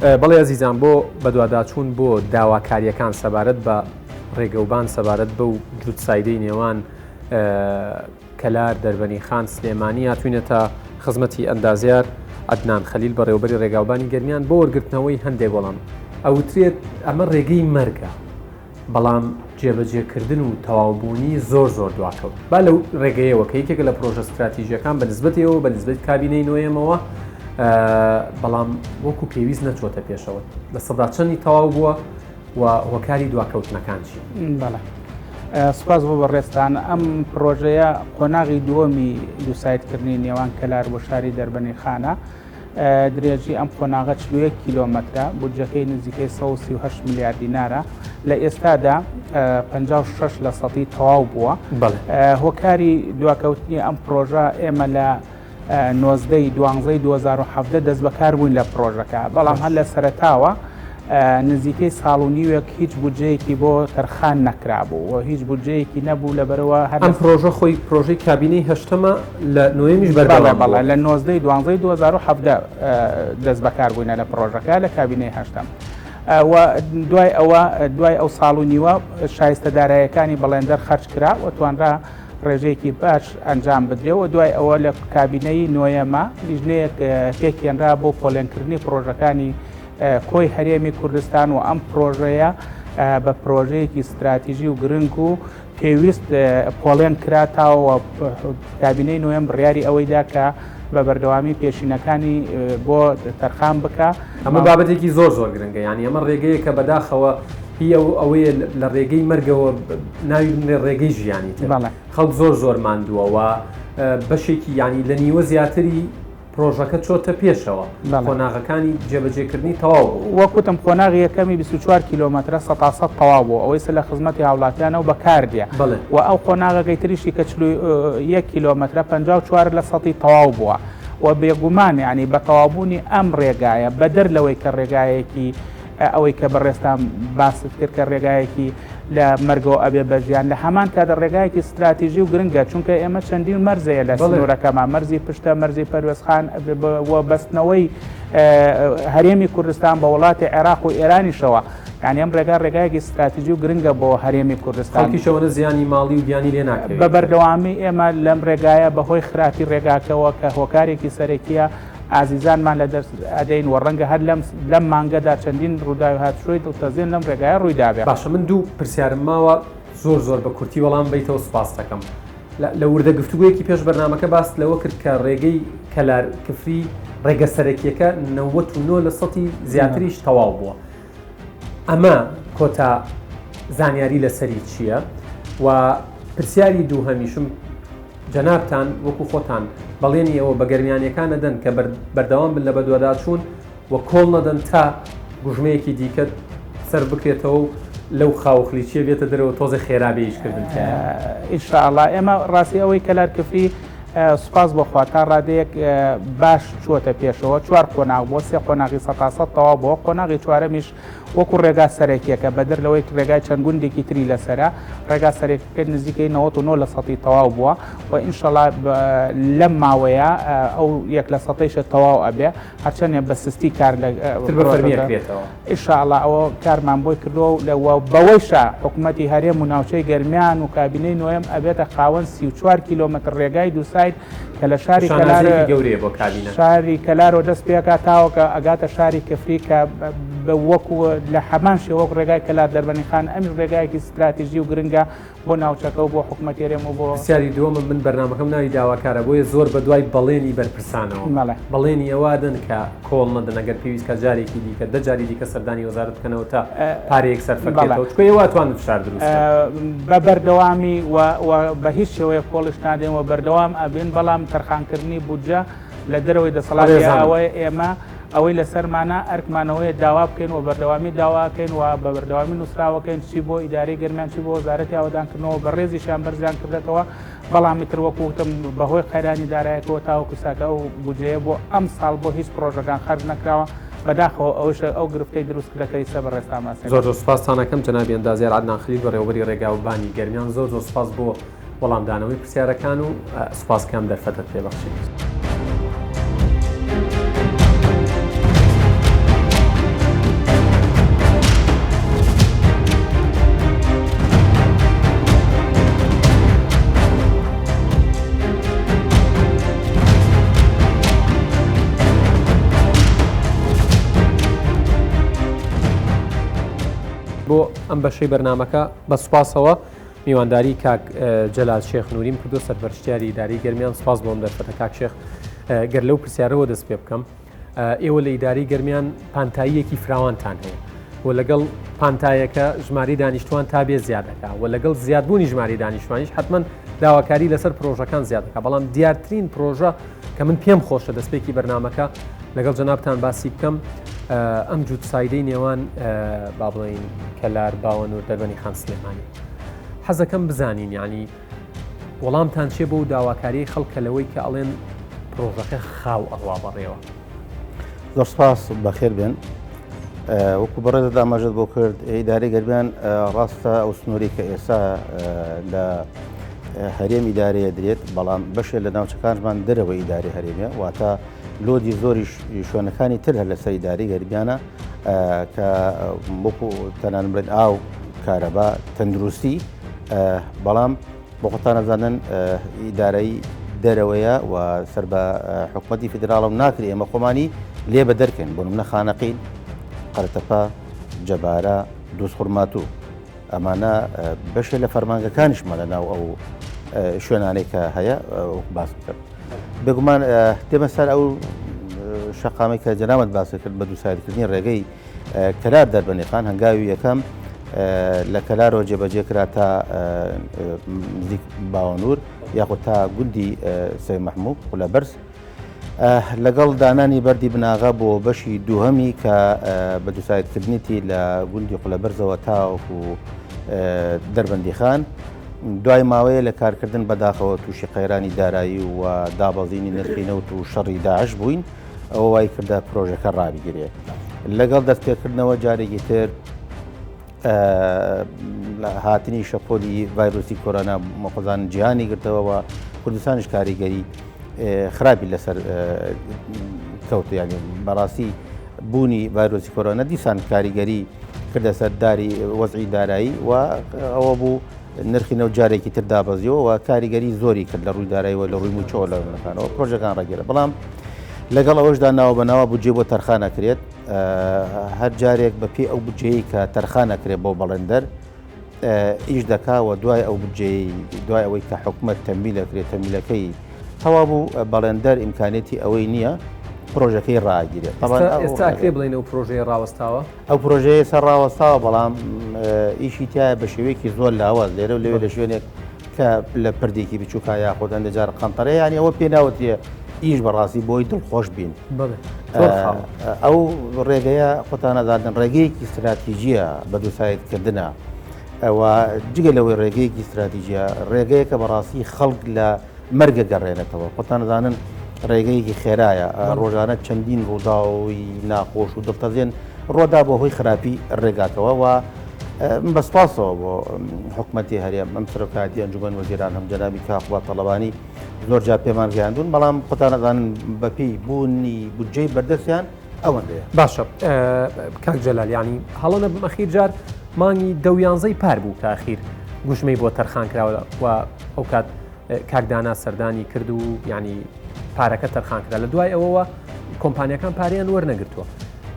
بەڵێ ئەزیزان بۆ بەدواداچوون بۆ داواکارییەکان سەبارەت بە ڕێگەوبان سەبارەت بەو جووتسایدەی نێوان کەلار دەربەنیخان سلێمانی هاتوینەتە خزمەتی ئەندازیار عەدنان خەلیل بەڕێوەبەری ڕێگاوبانی گەرمیان بۆ وەرگرتنەوەی هەندێک وەڵام. ئەوترێت ئەمە ڕێگەی مەرگە بەڵام جێبەجێکردن و تەواوبوونی زۆر زۆر دواکەوت. با لەو ڕێگەیەوە کە یەکێکە لە پرۆژە ستراتیژیەکان بە نسبەت ئێوە بە نسبەت کابینەی نۆیەمەوە بەڵام وەکو پێویست نەچۆتە پێشەوە لە سەدا چەندی تەواو بووە و هۆکاری دواکەوتنەکان چین؟ بەڵێ سوپاس بۆ بەڕێزتان. ئەم پڕۆژەیە قۆناغی دووەمی دووسایدکردنی نێوان کەلار بۆ شاری دەربەنیخانە. درێژی ئەم قۆناغە 41 کیلۆمەترە، بودجەکەی نزیکەی 138 ملیار دینارە. لە ئێستادا 56 لە سەدی تەواو بووە. هۆکاری دواکەوتنی ئەم پڕۆژە ئێمە لە 19 ی دوانزەی 2017 دەستبەکار بووین لە پڕۆژەکە، بەڵام هەر لە سەرەتاوە نزیکەی ساڵ و نیوێک هیچ بودجەیەکی بۆ تەرخان نەکرابوو و هیچ بودجەیەکی نەبوو لەبەرەوە هەر ئەم پرۆژە خۆی پرۆژەی کابینەی هەشتەمە لە نۆیەمیش بەردەوام بووە. لە 19 ی دوانزەی 2017 دەستبەکار بووینە لە پڕۆژەکە لە کابینەی هەشتەم. و دوای ئەوە دوای ئەو ساڵ و نیوە شایستە دارایەکانی بەڵێندەر خەرج کرا و توانرا ڕێژەیەکی باش ئەنجام بدرێ و دوای ئەوە لە کابینەی نۆیەمە لیژنەیەک پێکهێنرا بۆ پۆلێنکردنی پڕۆژەکانی کۆی هەرێمی کوردستان و ئەم پرۆژەیە بە پرۆژەیەکی ستراتیژی و گرنگ و پێویست پۆڵێن کرا تاوە کابینەی نوێم بڕیاری ئەوەی دا کە بە بەردەوامی پێشینەکانی بۆ تەرخان بکە. ئەمە بابەتێکی زۆر زۆر گرنگە یانی ئەمە ڕێگەیە کە بەداخەوە هی ئەو ئەوەیە لە ڕێگەی مەرگەوە ناوی بنرێ ڕێگەی ژیانی تر خەڵک زۆر زۆر ماندووە و بەشێکی یانی لە نیوە زیاتری پرۆژەکە چۆتە پێشەوە، قۆناغەکانی جێبەجێکردنی تەواو بوو. وەک وتم قۆناغی یەکەمی 24 کیلۆمەترە سەتا سەد تەواو بوو، ئەوەی سە لە خزمەتی هاوڵاتیانە و بەکار دێ و ئەو قۆناغەکەی تریشی کە 41 کیلۆمەترە 54 لە سەتی تەواو بووە و بێگومان یانی بە تەواوبوونی ئەم ڕێگایە بەدەر لەوەی کە ڕێگایەکی ئەوەی کە بەڕێزتان باست کرد کە ڕێگایەکی لە مەرگەوە ئەبێ بە ژیان، لە هەمان کاتدا ڕێگایەکی ستراتیژی و گرنگە، چونکە ئێمە چەندین مەرز هەیە لە سنوورەکەمان، مەرزی پشتە، مەرزی پەروێزخان و بەستنەوەی هەرێمی کوردستان بە وڵاتی عێراق و ئێرانیشەوە، یانی ئەم ڕێگا ڕێگایەکی ستراتیژی و گرنگە بۆ هەرێمی کوردستان. خەڵکیش ئەوەنە زیانی ماڵی و گیانی لێ ناکەوێت. بە بەردەوامی ئێمە لەم ڕێگایە بەهۆی خراپی ڕێگاکەوە کە هۆکارێکی سەرەکییە، ئازیزانمان لە دەست ئەدەین و ڕەنگە هەر لەم لەم مانگەدا چەندین ڕووداوی هاتوچۆی دڵتەزێن لەم ڕێگایە ڕوویدابێ. باشە من دوو پرسیارم ماوە زۆر زۆر بە کورتی وەڵام بەیتەوە سوپاست دەکەم. لە وردە گفتوگۆیەکی پێش بەرنامەکە باست لەوە کرد کە ڕێگەی کەلار کفری ڕێگە سەرەکیەکە 99 لە سەتی زیاتریش تەواو بووە. ئەمە کۆتا زانیاری لەسەری چییە؟ و پرسیاری دووهەمیشم جەنابتان وەکو خۆتان بەڵێنی ئەوە بە گەرمیانیەکان ئەدەن کە بەردەوام بن لە بەدواداچوون و کۆڵ نەدەن تا گوژمەیەکی دیکە سەرف بکرێتەوە و لەو خاو و خلیچیە بێتە دەرەوە تۆزێ خێرا بێ ئیشکردن تیایا. ان شاء اللە ئێمە ڕاستی ئەوەی کەلار کفری سوپاس بۆ خوا تا ڕادەیەک باش چووەتە پێشەوە چوار قۆناغ بووە سێ قۆناغی سەتا سەد تەواو بووە قۆناغی چوارەمیش وەکو ڕێگا سەرەکیەکە بەدەر لەوەی ڕێگای چەند گوندێکی تری لەسەرە ڕێگا سەرەکیەکە نزیکەی 99 لە سەتی تەواو بووە و ئینشەڵا لەم ماوەیە ئەو یەک لە سەتەیشە تەواو ئەبێ هەرچەندێ بە سستی کار لە تر بە فەرمی ئەکرێتەوە. ئینشاڵا ئەوە کارمان بۆی کردووە و لە بەوەیشا حکومەتی هەرێم و ناوچەی گەرمیان و کابینەی نۆیەم ئەبێتە خاوەن 34 کیلۆمەتر ڕێگای دووساید کە لە شاری کەلار شانازیەکی گەورەیە بۆ کابینە. شاری کەلارەوە دەست پێکا تاوەکە ئەگاتە شاری کفری کە وەکو لە هەمان شێوە وەک ڕێگای کەلار دەربەنیخان ئەمیش ڕێگایەکی ستراتیژی و گرنگە بۆ ناوچەکە و بۆ حکومەتی هەرێم و بۆ. پرسیاری دووەمم من بەرنامەکەم ناوی داواکارە بۆیە زۆر بەدوای بەڵێنی بەرپرسانەوەم بەڵێ. بەڵێنی ئەوە ئەدەن کە کۆڵ نەدەن ئەگەر پێویست کا جارێکی دیکە دە جاری دیکە سەردانی وەزارەت بکەنەوە تا پارەیەک سەرفە بەڵێ. کرێتەوە چونکە ئێوە ئەتوانن فشار دروست بکەن. بە بەردەوامی و و بە هیچ شێوەیەک کۆڵیش نادەین و بەردەوام ئەبین بەڵام تەرخانکردنی بودجە لە دەرەوەی دەسەڵاتی بەڕێزانم. ئەوەیە ئێمە ئەوەی لەسەرمانە ئەرکمانەوەیە داوا بکەین و بەردەوامی داواکەین و بە بەردەوامی نووسراوەکەین چی بۆ ئیدارەی گەرمیان چی بۆ وەزارەتی ئاوەدانکردنەوە بەڕێزیشیان بەرزیان کردێتەوە بەڵام ئیتر وەکو وتم بەهۆی قەیرانی دارایەکەوە تاوەکو ساکە ئەو بودجەیە بۆ ئەم ساڵ بۆ هیچ پڕۆژەکان خەرج نەکراوە بەداخەوە ئەوەش ئەو گرفتەی دروست کردە کە ئیستا بەڕێزتان باسی زۆر زۆر سوپاستان ئەکەم جەنابی ئەندازیار عەدنان خەلیل بەڕێوەبەری ڕێگا و بانی گەرمیان زۆر زۆر سوپاس بۆ وەڵامدانەوەی پرسیارەکان و سوپاس کە ئەم دەرفەتەت پێ بەخشی. بۆ ئەم بەشەی بەرنامەکە بە سوپاسەوە میوانداری کاک جەلال شێخ نوریم کردو سەرپەرشتیاری ئیدارەی گەرمیان سوپاس بۆم دەرفەتە کاک شێخ گەر لەو پرسیارەوە دەست پێ بکەم ئێوە لە ئیدارەی گەرمیان پانتاییەکی فراوانتان هەیە و لەگەڵ پانتایەکە ژماری دانیشتوان تا بێ زیادەکە و لەگەڵ زیادبوونی ژماری دانیشتوانیش حتمما داواکاری لەسەر پرۆژەکان زیادەکە بەڵام دیارترین پرۆژە کە من پێم خۆشە دەستپێکی بەرنمەکە لەگەڵ جەنابتان باسی بکەم ئەم جووت سایدەی نێوان با بڵین کەلار باوەنور دەربەنی خان سلێمانی حەزەکەم بزانین یعنی وەڵامتان چیە بۆ داواکاریی خەڵک کە لەوەی کە ئەڵێن پرۆژەکە خاو ئەڕوا بەڕێوە؟ زۆر سپاس بەخێر بێن. وەکو بەڕێزت ئاماژەت بۆ کرد ئیدارەی گەرمیان ڕاستە ئەو سنووری کە ئێستا لە هەرێم ئیدارەیە درێت بەڵام بەشێ لە ناوچەکانمان دەرەوە ئیداری هەرێمیە واتە لۆدی زۆریش شوێنەکانی تر هەر لەسەر ئیداری گەرمیانە کە وەکو تەنان بڵێن ئاو کارەبا تەندروستی بەڵام بۆ خۆتان ئەزانن ئیدارەی دەرەوەیە و سەر بە حکومەتی فیدراڵە و ناکرێ ئێمە خۆمانی لێ بە دەرکەین بۆ نمونە خانەقین قەرتەپە جەبارە دووزخورماتوو ئەمانە بەشێ لە فەرمانگەکانیشمان لە ناو ئەو شوێنانەی کە هەیە باس بکەن بێگومان دێمە سەر ئەو شەقامی کە جەنابت باسی کرد بە دووسایدکردنی ڕێگەی کەلار دەربەندیخان هەنگاوی یەکەم لە کەلارەوە جێبەجێ کرا تا نزیک باوەنور یاخود تا گوندی سەی مەحموو قولە بەرز لەگەڵ دانانی بەردی بناغە بۆ بەشی دووهەمی کە بە دووسایدکردنیتی لە گوندی قولە بەرزەوە تاوەکو دەربەندیخان دوای ماوەیە لە کارکردن بەداخەوە تووشی قەیرانی دارایی و دابەزینی نرخی نەوت و شەڕی داعش بووین. ئەوە وای کردە پرۆژەکە ڕابگرێ لەگەڵ دەستپێکردنەوە جارێکی تر هاتنی شەپۆلی ڤایرۆسی کۆرۆنا مەخۆزان جیهانی گرتەوە و کوردستانیش کاریگەری خراپی لەسەر کەوت ینی بەڕاستی بوونی ڤایرۆسی کۆرۆنا دیسان کاریگەری کردە سەر داری وەزعی دارایی و ئەوە بوو نرخی نەوت جارێکی تر دابەزیەوە و کاریگەری زۆری کرد لە ڕووی دارایەوە لە ڕووی مووچەوە لە ڕوونەکانەوە پرۆژەکان ڕاگیرا بەڵام لەگەڵ ئەوەشدا ناوە بە ناوە بودجێ بۆ تەرخان ئەکرێت هەر جارێک بە پێی ئەو بودجەیە کە تەرخان ئەکرێت بۆ بەڵێندەر ئیش دەکا و دوای ئەو بودجەی دوای ئەوەی کە حکومەت تەمویل ئەکرێت تەمویلەکەی تەواو بوو بەڵێندەر ئیمکانێتی ئەوەی نییە پرۆژەکەی ڕاگیرێت ئێستا ئەکرێ بڵێین ئەو پرۆژەیە ڕاوەستاوە؟ ئەو پرۆژەیە ئێستا ڕاوەستاوە بەڵام ئیشی تایە بە شێوەیەکی زۆر لاواز لێرە و لەوێ لە شوێنێک کە لە پردێکی بچووکە یاخود هەندێک جار قەنتەرە یانی ئەوە پێ ناوترێ ئیش بەڕاستی بۆی دڵخۆش بین ئەو ڕێگەیە خۆتان ئەزانن ڕێگەیەکی استراتیژیە بە دووسایدکردنە ئەوە جگە لەوەی ڕێگەیەکی استراتیژیە ڕێگەیەکە بەڕاستی خەڵک لە مەرگە گەڕێنێتەوە خۆتان ئەزانن ڕێگەیەکی خێرایە ڕۆژانە چەندین ڕووداوی ناخۆش و دڵتەزێن ڕۆدا بۆ هۆی خراپی ڕێگاکەوە و من بە سپاسەوە بۆ حکومەتی هەرێم ئەم سەرۆکایەتی ئەنجومەن وەزیران هەم جەنابی کاک قوباد تاڵەبانی زۆر جار پێمان گەیاندوون بەڵام خۆتان ئەزانن بەپێی بوونی بودجەی بەردەستیان ئەوەندەیە. باشە کاک جەلال یانی هەڵە نەبم ئەخیر جار مانگی دە و یانزەی پار بوو کە ئەخیر گوژمەی بۆ تەرخان کراوە و ئەو کات کاک دانا سەردانی کرد و ینی پارەکە تەرخان کرا لە دوای ئەوەوە کۆمپانیەکان پاریان وەرنەگرتووە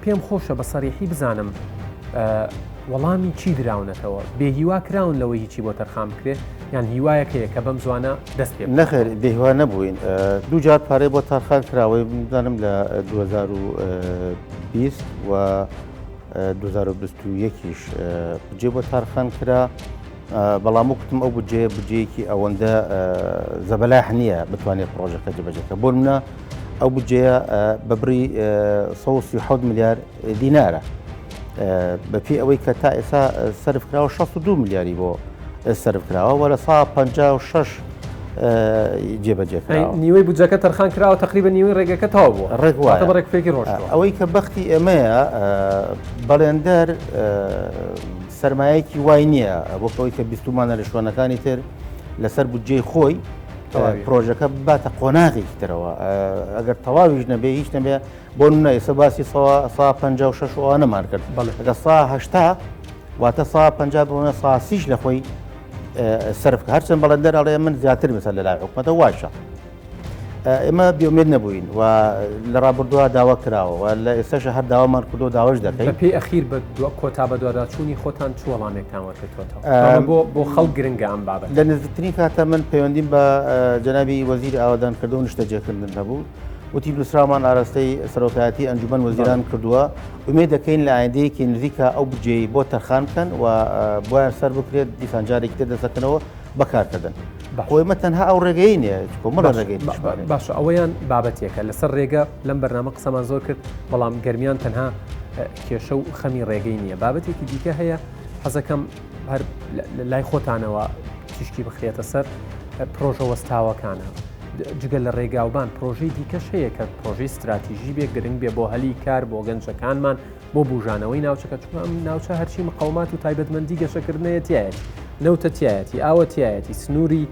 پێم خۆشە بە سەریحی بزانم وەڵامی چی دراونەتەوە بێهیوا کراون لەوەی هیچی بۆ تەرخان بکرێت یان هیوایەک هەیە کە بەم زوانە دەست پێ نەخێر بێهیوا نەبووین دوو جار پارەی بۆ تەرخان کراوەی بزانم لە 2020 و 2021 یش بودجێ بۆ تەرخان کرا بەڵام وەکوتم ئەو بودجەیە بودجەیەکی ئەوەندە زەبەلاح نییە بتوانێت پرۆژەکە جێبەجێکە بۆ منە ئەو بودجەیە بە بڕی 137 ملیار دینارە بەپێی ئەوەی کە تا ئێستا سەرف کراوە 62 ملیاری بۆ سەرف کراوە وە لە سا 56 جێبەجێ کراوە. نیوەی بودجەکە تەرخان کراوە تقریبا نیوەی ڕێگەکە تەواو بووە ڕێک وایە بە ڕێکوپێکی ڕۆشتووە. ئەوەی کە بەختی ئێمەیە بەڵێندەر سەرمایەکی وای نییە وەک ئەوەی کە بیستومانە لە شوێنەکانی تر لەسەر بودجەی خۆی پرۆژەکە بباتە قۆناغێکی ترەوە ئەگەر تەواویش نەبێ هیچ نەبێ بۆ نمونە ئێستا باسی سا 56 ئەوانەمان کرد ئەگەر سا 80 واتە سا 50 بۆ سا سیش لە خۆی سەرف هەرچەند بەڵێندەر ئەڵێ من زیاتر بەسەر لە لای حکومەتە واشە. ئێمە بێئومێد نەبووین و لە ڕابردووە داوا کراوە و لە ئێستاشە هەر داوامان کردو داواش دەکەین. بەپێی ئەخیر بە کۆتا بەدواداچوونی خۆتان چ وەڵامێکتان وەرگرتووەتەوە؟ ئەمە بۆ بۆ خەڵک گرنگە ئەم بابەتە. لە نزیکترین کاتە من پەیوەندیم بە جەنابی وەزیری ئاوەدانکردن و نیشتەجێکردن هەبوو، وتی نووسراومان ئاراستەی سەرۆکایەتی ئەنجومەن وەزیران کردووە، ئومێد دەکەین لە ئایندەیەکی نزیکا ئەو بودجەیەی بۆ تەرخان بکەن و بۆیان سەر بکرێت، دیسان جارێکی تر دەست دەکەنەوە بە کارکردن. خۆ ئێمە تەنها ئەو ڕێگەیەی نییە، کۆمەڵە ڕێگەی تریشمان هەیە. باشە ئەوەیان بابەتێکە لەسەر ڕێگە لەم بەرنامە قسەمان زۆر کرد، بەڵام گەرمیان تەنها کێشە و خەمی ڕێگەی نییە، بابەتێکی دیکە هەیە حەزەکەم هەر لای خۆتانەوە تیشکی بخرێتە سەر پرۆژە وەستاوەکانە. جگە لە ڕێگاوبان پرۆژەی دیکەش هەیە کە پرۆژەی ستراتیژی بێ گرنگ بێ بۆ هەلی کار بۆ گەنجەکانمان بۆ بوژانەوەی ناوچەکە چونکە ئەم ناوچە هەرچی مقاومات و تایبەتمەندی گەشەکردنەیە تایەتی نەوتە تایەتی ئاوە تایەتی سنووری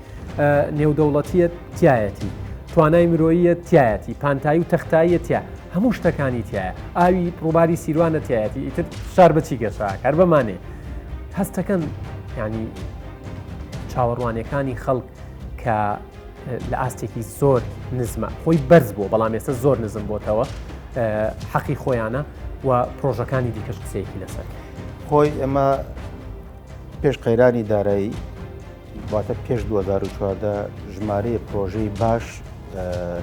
نێودەوڵەتیە تایەتی توانای مرۆییە تایەتی پانتایی و تەختاییە تیا هەموو شتەکانی تایە ئاوی ڕووباری سیروانە تایەتی ئیتر شار بەچی گەشاک هەر بەمانێ هەستەکەن ینی چاوەڕوانەکانی خەڵک کە لە ئاستێکی زۆر نزمە خۆی بەرز بووە بەڵام ئێستا زۆر نزم بۆتەوە حەقی خۆیانە و پرۆژەکانی دیکەش قسەیەکی لەسەر. خۆی ئێمە پێش قەیرانی دارایی واتە پێش 2014 ژمارەیە پرۆژەی باش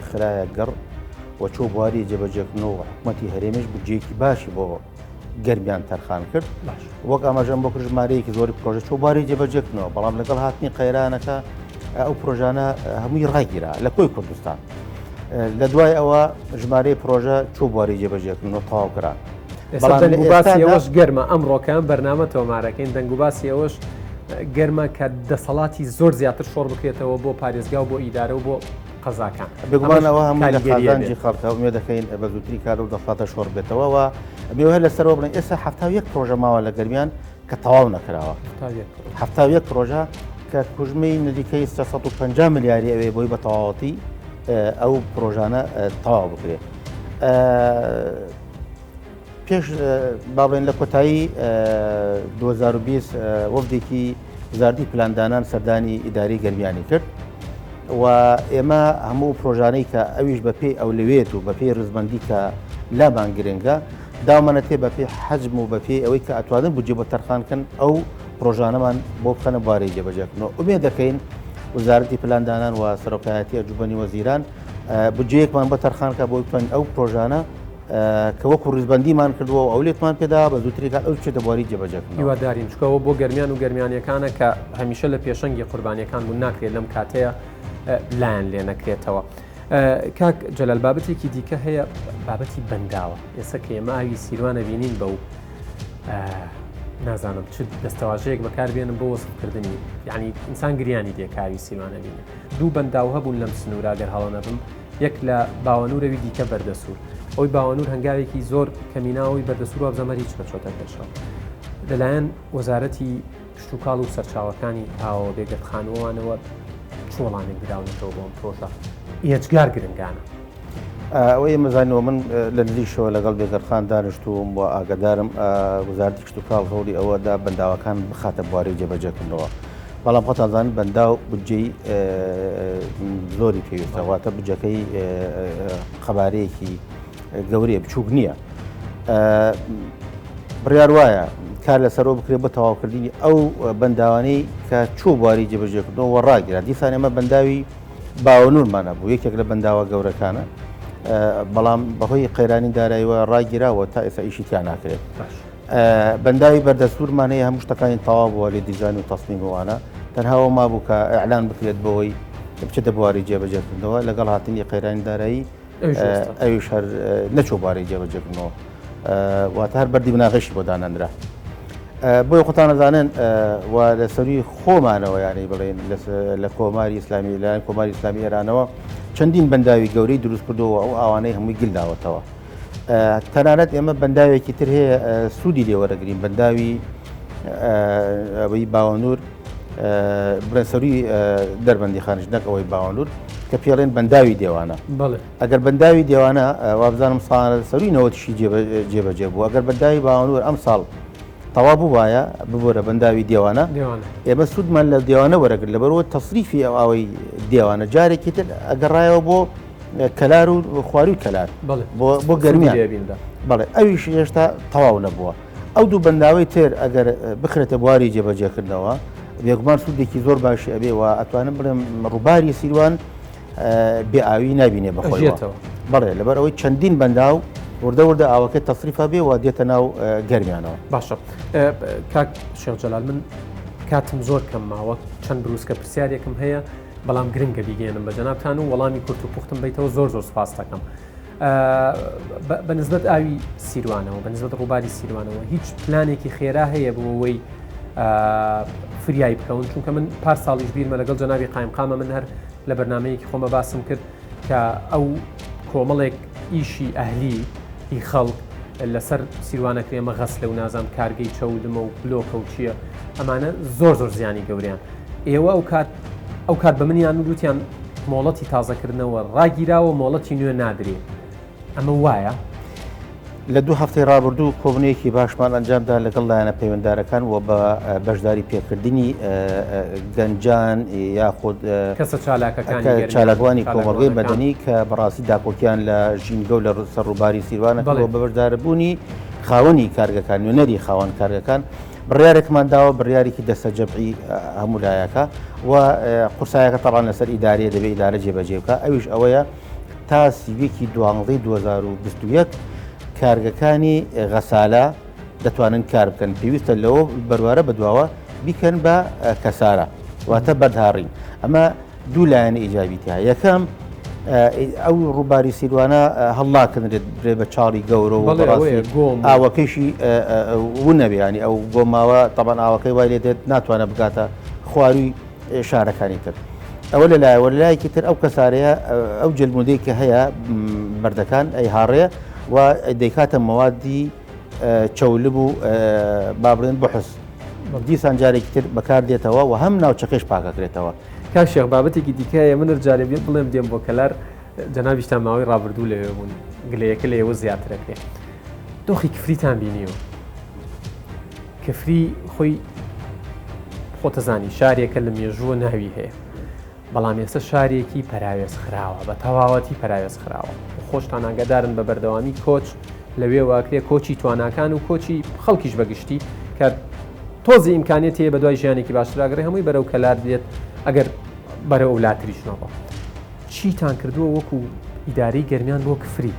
خرایە گەڕ و چۆ بواری جێبەجێکردنەوە حکوومەتی هەرێمیش بودجەیەکی باشی بۆ گەرمیان تەرخان کرد وەک ئاماژەم بۆ کرد ژمارەیەکی زۆری پرۆژە چۆ باری جێبەجێکردنەوە بەڵام لەگەڵ هاتنی قەیرانەکە ئەو پرۆژانە هەمووی ڕاگیرا لە کۆی کوردستان لە دوای ئەوە ژمارەی پرۆژە چۆ بواری جێبەجێکردنەوە تەواو کران بەڵام باسی ئەوەش گەرمە ئەمڕۆکە بەرنامە تۆمارەکەین دەنگوباسی ئەوەش گەرمە کە دەسەڵاتی زۆر زیاتر شۆڕ بکرێتەوە بۆ پارێزگا و بۆ ئیدارە و بۆ قەزاکان. بێگومان ئەوە هەمووی لە قازانجی خەڵکە، ئومێد دەکەین بە زووترین کات ئەو دەسەڵاتە شۆڕ بێتەوە و ئەمەوێ هەر لەسەرەوە بڵێین ئێستا 71 پرۆژە ماوە لە گەرمیان کە تەواو نەکراوە. 71 پرۆژە کە کوژمەی نزیکەی 350 ملیاری ئەوێ بۆی بە تەواوەتی ئەو پرۆژانە تەواو بکرێت. پێش با بڵێن لە کۆتایی 2020 وەفدێکی وەزارەتی پلاندانان سەردانی ئیداری گەرمیانی کرد و ئێمە هەموو پرۆژانەی کە ئەویش بە پێی ئەولەوێت و بە پێی ڕزبەندی کە لامان گرنگە داومانە تێ بە پێی حەجم و بە پێی ئەوەی کە ئەتوانن بودجە بۆ تەرخانکەن ئەو پرۆژانەمان بۆ بخەنە بوارەی جێبەجێکردنەوە ئومێد دەکەین وەزارەتی پلاندانان و سەرۆکایەتی ئەنجومەنی وەزیران بودجەیەکمان بۆ تەرخانکە بۆ بتوانین ئەو پرۆژانە کە وەکو ڕیزبەندیمان کردووە و ئەولێتمان پێدا بە زووترین کات ئەو بچێتە بواری جێبەجێکردنەوە. هیوادارین چونکە ئەوە بۆ گەرمیان و گەرمیانیەکانە کە هەمیشە لە پێشەنگی قوربانیەکان بوون ناکرێت لەم کاتەیە لایان لێ نەکرێتەوە. کاک جەلال بابەتێکی دیکە هەیە بابەتی بەنداوە ئێستا کە ئێمە ئاوی سیروانە بینین بە و نازانم چ دەستەواژەیەک بەکاربێنم بۆ وەسفکردنی یعنی ئینسان گریانی دێ کە ئاوی سیروانە بینێ دوو بەنداو هەبوون لەم سنوورە گەر هەڵە نەبم یەک لە باوەنوور ئەوی دیکە بەردەسوور. ئەوەی باوەنوور هەنگاوێکی زۆر کەمی ناوەوەی بەردەسوور وابزانم هەر هیچ نەچۆتە پێشەوە. لەلایەن وەزارەتی کشتوکاڵ و سەرچاوەکانی ئاوەوە بێگەرد خانووانەوە چ وەڵامێک دراونەتەوە بۆ ئەم پرۆژە ئێجگار گرنگانە؟ ئەوەی ئێمە زانیوە من لە نزیکشەوە لەگەڵ بێگەرد خان دانیشتووم و ئاگادارم وەزارەتی کشتوکاڵ هەوڵی ئەوە دا بەنداوەکان بخاتە بواری جێبەجێکردنەوە. بەڵام خۆتان زانن بەنداو بودجەی زۆری پێویستە واتە بودجەکەی قەبارەیەکی گەورەیە بچووک نییە. بڕیار وایە کار لەسەرەوە بکرێت بۆ تەواوکردنی ئەو بەنداوانەی کە چۆ بواری جێبەجێکردنەوە ڕاگیرا دیسان ئێمە بەنداوی باوەنورمانە بوو یەکێک لە بەنداوە گەورەکانە بەڵام بەهۆی قەیرانی داراییوە ڕاگیراوە تا ئێستا ئیشی تیا ناکرێت. بەنداوی بەردەستوورمان هەیە هەموو شتەکانی تەواو بووە لە دیزاین و تەسمیم و ئەوانە تەنها ئەوە مابوو کە ئیعلان بکرێت بەوەی بچێتە بواری جێبەجێکردنەوە لەگەڵ هاتنی قەیرانی دارایی ئەویش هەر نەچوو بواری جێبەجێکردنەوە واتە هەر بەردی بناغەشی بۆ دانەنرا بۆیە خۆتان ئەزانن و لە سەروی خۆمانەوە یانەی بڵێن لە کۆماری ئیسلامی لایەن کۆماری ئیسلامی ئێرانەوە چەندین بەنداوی گەورەی دروست کردەوە ئەو ئاوانەی هەمووی گل داوەتەوە تەنانەت ئێمە بەنداوێکی تر هەیە سوودی لێ وەرەگرین بەنداوی ئەوەی باوەنور بڵێن سەروی دەربەندی خانش نەک ئەوەی باوەنور کە پێڵێن بەنداوی دێوانە ئەگەر بەنداوی دێوانە وابزانم ساڵانە سەروی نەوەتشی جێبەجێ بوو ئەگەر بەنداوی باوەنور ئەم ساڵ تەوا بووایە ببوورە بەنداوی دێوانە ئێمە سوودمان لە دێوانە وەرەگرت لەبەرەوە تەسریفی ئەو ئاوەی دێوانە جارێکی تر ئەگەڕایەوە بۆ کەلار و خواروی کەلار بۆ گەرمیان بەڵێ ئەویش هێشتا تەواو نەبووە. ئەو دوو بەنداوەی تر ئەگەر بخرێتە بواری جێبەجێکردنەوە بێگومان سوودێکی زۆر باشی ئەبێ و ئەتوانم بڵێم ڕووباری سیروان بێ ئاوی نابینێ بەخۆیەوە بەڵێ لەبەر ئەوەی چەندین بەنداو وردە وردە ئاوەکە تەسریفە بێ و دێتە ناو گەرمیانەوە. باشە کاک شێخ جەلال من کاتم زۆر کەم ماوە چەند بروسکە پرسیارێکم هەیە بەڵام گرنگە بیگەێنم بە جەنابتان و وەڵامی کورت و پوختم بیتەوە زۆر زۆر سپاس دەکەم. بە نسبەت ئاوی سیروانەوە بە نسبەت ڕووباری سیروانەوە هیچ پلانێکی خێرا هەیە بۆ ئەوەی فریای بکەون چونکە من پار ساڵیش بیرمە لەگەڵ جەنابی قایمقامە من هەر لە بەرنمەیەکی خۆمە باسم کرد کە ئەو کۆمەڵێک ئیشی ئەهلی هی خەڵک لەسەر سیروانەکرێ مە غەسلە و نازام کارگەی چەولمە و بلۆکە و چییە ئەمانە زۆر زۆر زیانی گەوریان ئێوە ئەو کات ئەو کات بە منیان وتیان مۆڵەتی تازەکردنەوە ڕاگیراوە مۆڵەتی نوێ نادرێ ئەمە وایە؟ لە دوو هەفتەی ڕابردوو کۆبنەیەکی باشمان ئەنجامدا لەگەڵ لایەنە پەیوەندارەکان و بە بەشداری پێکردنی گەنجان یاخود کەسە چالاکەکانی چالاکوانی کۆمەڵگەی مەدەنی کە بەڕاستی داکۆکیان لە ژینگە و لە سەر ڕووباری سیروانە بە بەشداربوونی خاوەنی کارگەکان نوێنەری خاوەن کارگەکان بڕیارێکمان داوە بڕیارێکی دەستەجەمعی هەموو لایەکە و قورسایەکە تەبان لەسەر ئیدارەیە دەبێت ئیدارە جێبەجێ بکە ئەویش ئەوەیە تا سیویەکی دوانزەی 2021 کارگەکانی غەسالە دەتوانن کار بکەن پێویستە لەوە بەروارە بەدواوە بیکەن بە کەسارە واتە بەردهاڕین ئەمە دوو لایەنی ئیجابی تیا یەکەم ئەو ڕووباری سیروانە هەڵناکەنرێت برێ بە چاڵی گەورە و ئاوەکەشی ونەبێ ینی ئەو گۆماوە تەبان ئاوەکەی وای لێ دێت ناتوانێت بگاتە خواروی شارەکانی تر. ئەوە لەلایەوە لەلایەکی تر ئەو کەسارەیە ئەو جلمودەی کە هەیە بەردەکان ئەی هاڕێ و دەیکاتە مەوادی چەولب و با بڵێن بحس دیسان جارێکی تر بەکار دێتەوە و هەم ناوچەکەش پاکەکرێتەوە. کاک شێخ بابەتێکی دیکە هەیە من جارێ بێ بڵێم دێم بۆ کەلار جەنابیشتان ماوەی ڕابردوو لەوێ بوون گلەیەکە لە ئێوە زیاترەکرێ دۆخی کفریتان بینیوە کفری خۆی خۆتەزانی شارێکە لە مێژووە ناوی هەیە بەڵام ئێستا شارێکی پەراوێز خراوە بە تەواوەتی پەراوێز خراوە خۆشتان ئاگادارن بە بەردەوامی کۆچ لەوێوە ئەکرێ کۆچی تواناکان و کۆچی خەڵکیش بە گشتی کە تۆزی ئیمکانیەت هەیە بە دوای ژیانێکی باشتراگەڕێ هەمووی بەرەو کەلار دێت ئەگەر بەرەو ئەولاتریش نەڕۆ چیتان کردووە وەکو ئیدارەی گەرمیان بۆ کفری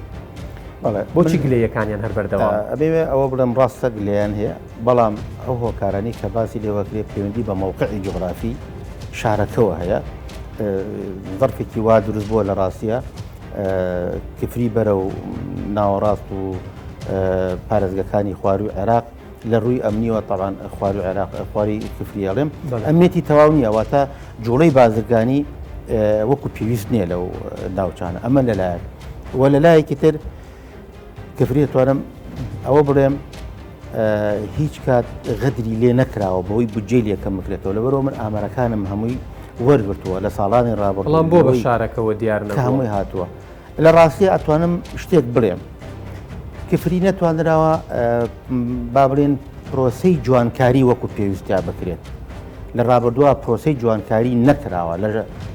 بۆچی گلەیەکانیان هەر بەردەوام ئەبێ ئەوە بڵێم ڕاستە گلەیان هەیە بەڵام ئەو هۆکارانەی کە باسی لێوەکرێ پەیوەندی بە مەوقعی جوغرافی شارەکەوە هەیە زەرفێکی وا دروست بووە لە ڕاستیە کفری بەرەو ناوەڕاست و پارێزگەکانی خواروی عێراق لە ڕووی ئەمنیوە تەبان خواروی عێراق خواری کفری ئەڵێم ئەمنیەتی تەواو نییە واتە جوڵەی بازرگانی وەکو پێویست نییە لەو ناوچانە ئەمە لەلایەک و لەلایەکی تر کفری دەتوانم ئەوە بڵێم هیچ کات غەدری لێ نەکراوە بەوەی بودجەی لێ کەم بکرێتەوە لەبەرەوە من ئامارەکانم هەمووی وەرگرتووە لە ساڵانی ڕابردوو بەڵام بۆ بە شارەکەوە دیار نەبووە هەمووی هاتووە لە ڕاستی ئەتوانم شتێک بڵێم کفری نەتوانراوە با بڵێن پرۆسەی جوانکاری وەکو پێویستیا بکرێت لە ڕابردووە پرۆسەی جوانکاری نەکراوە لە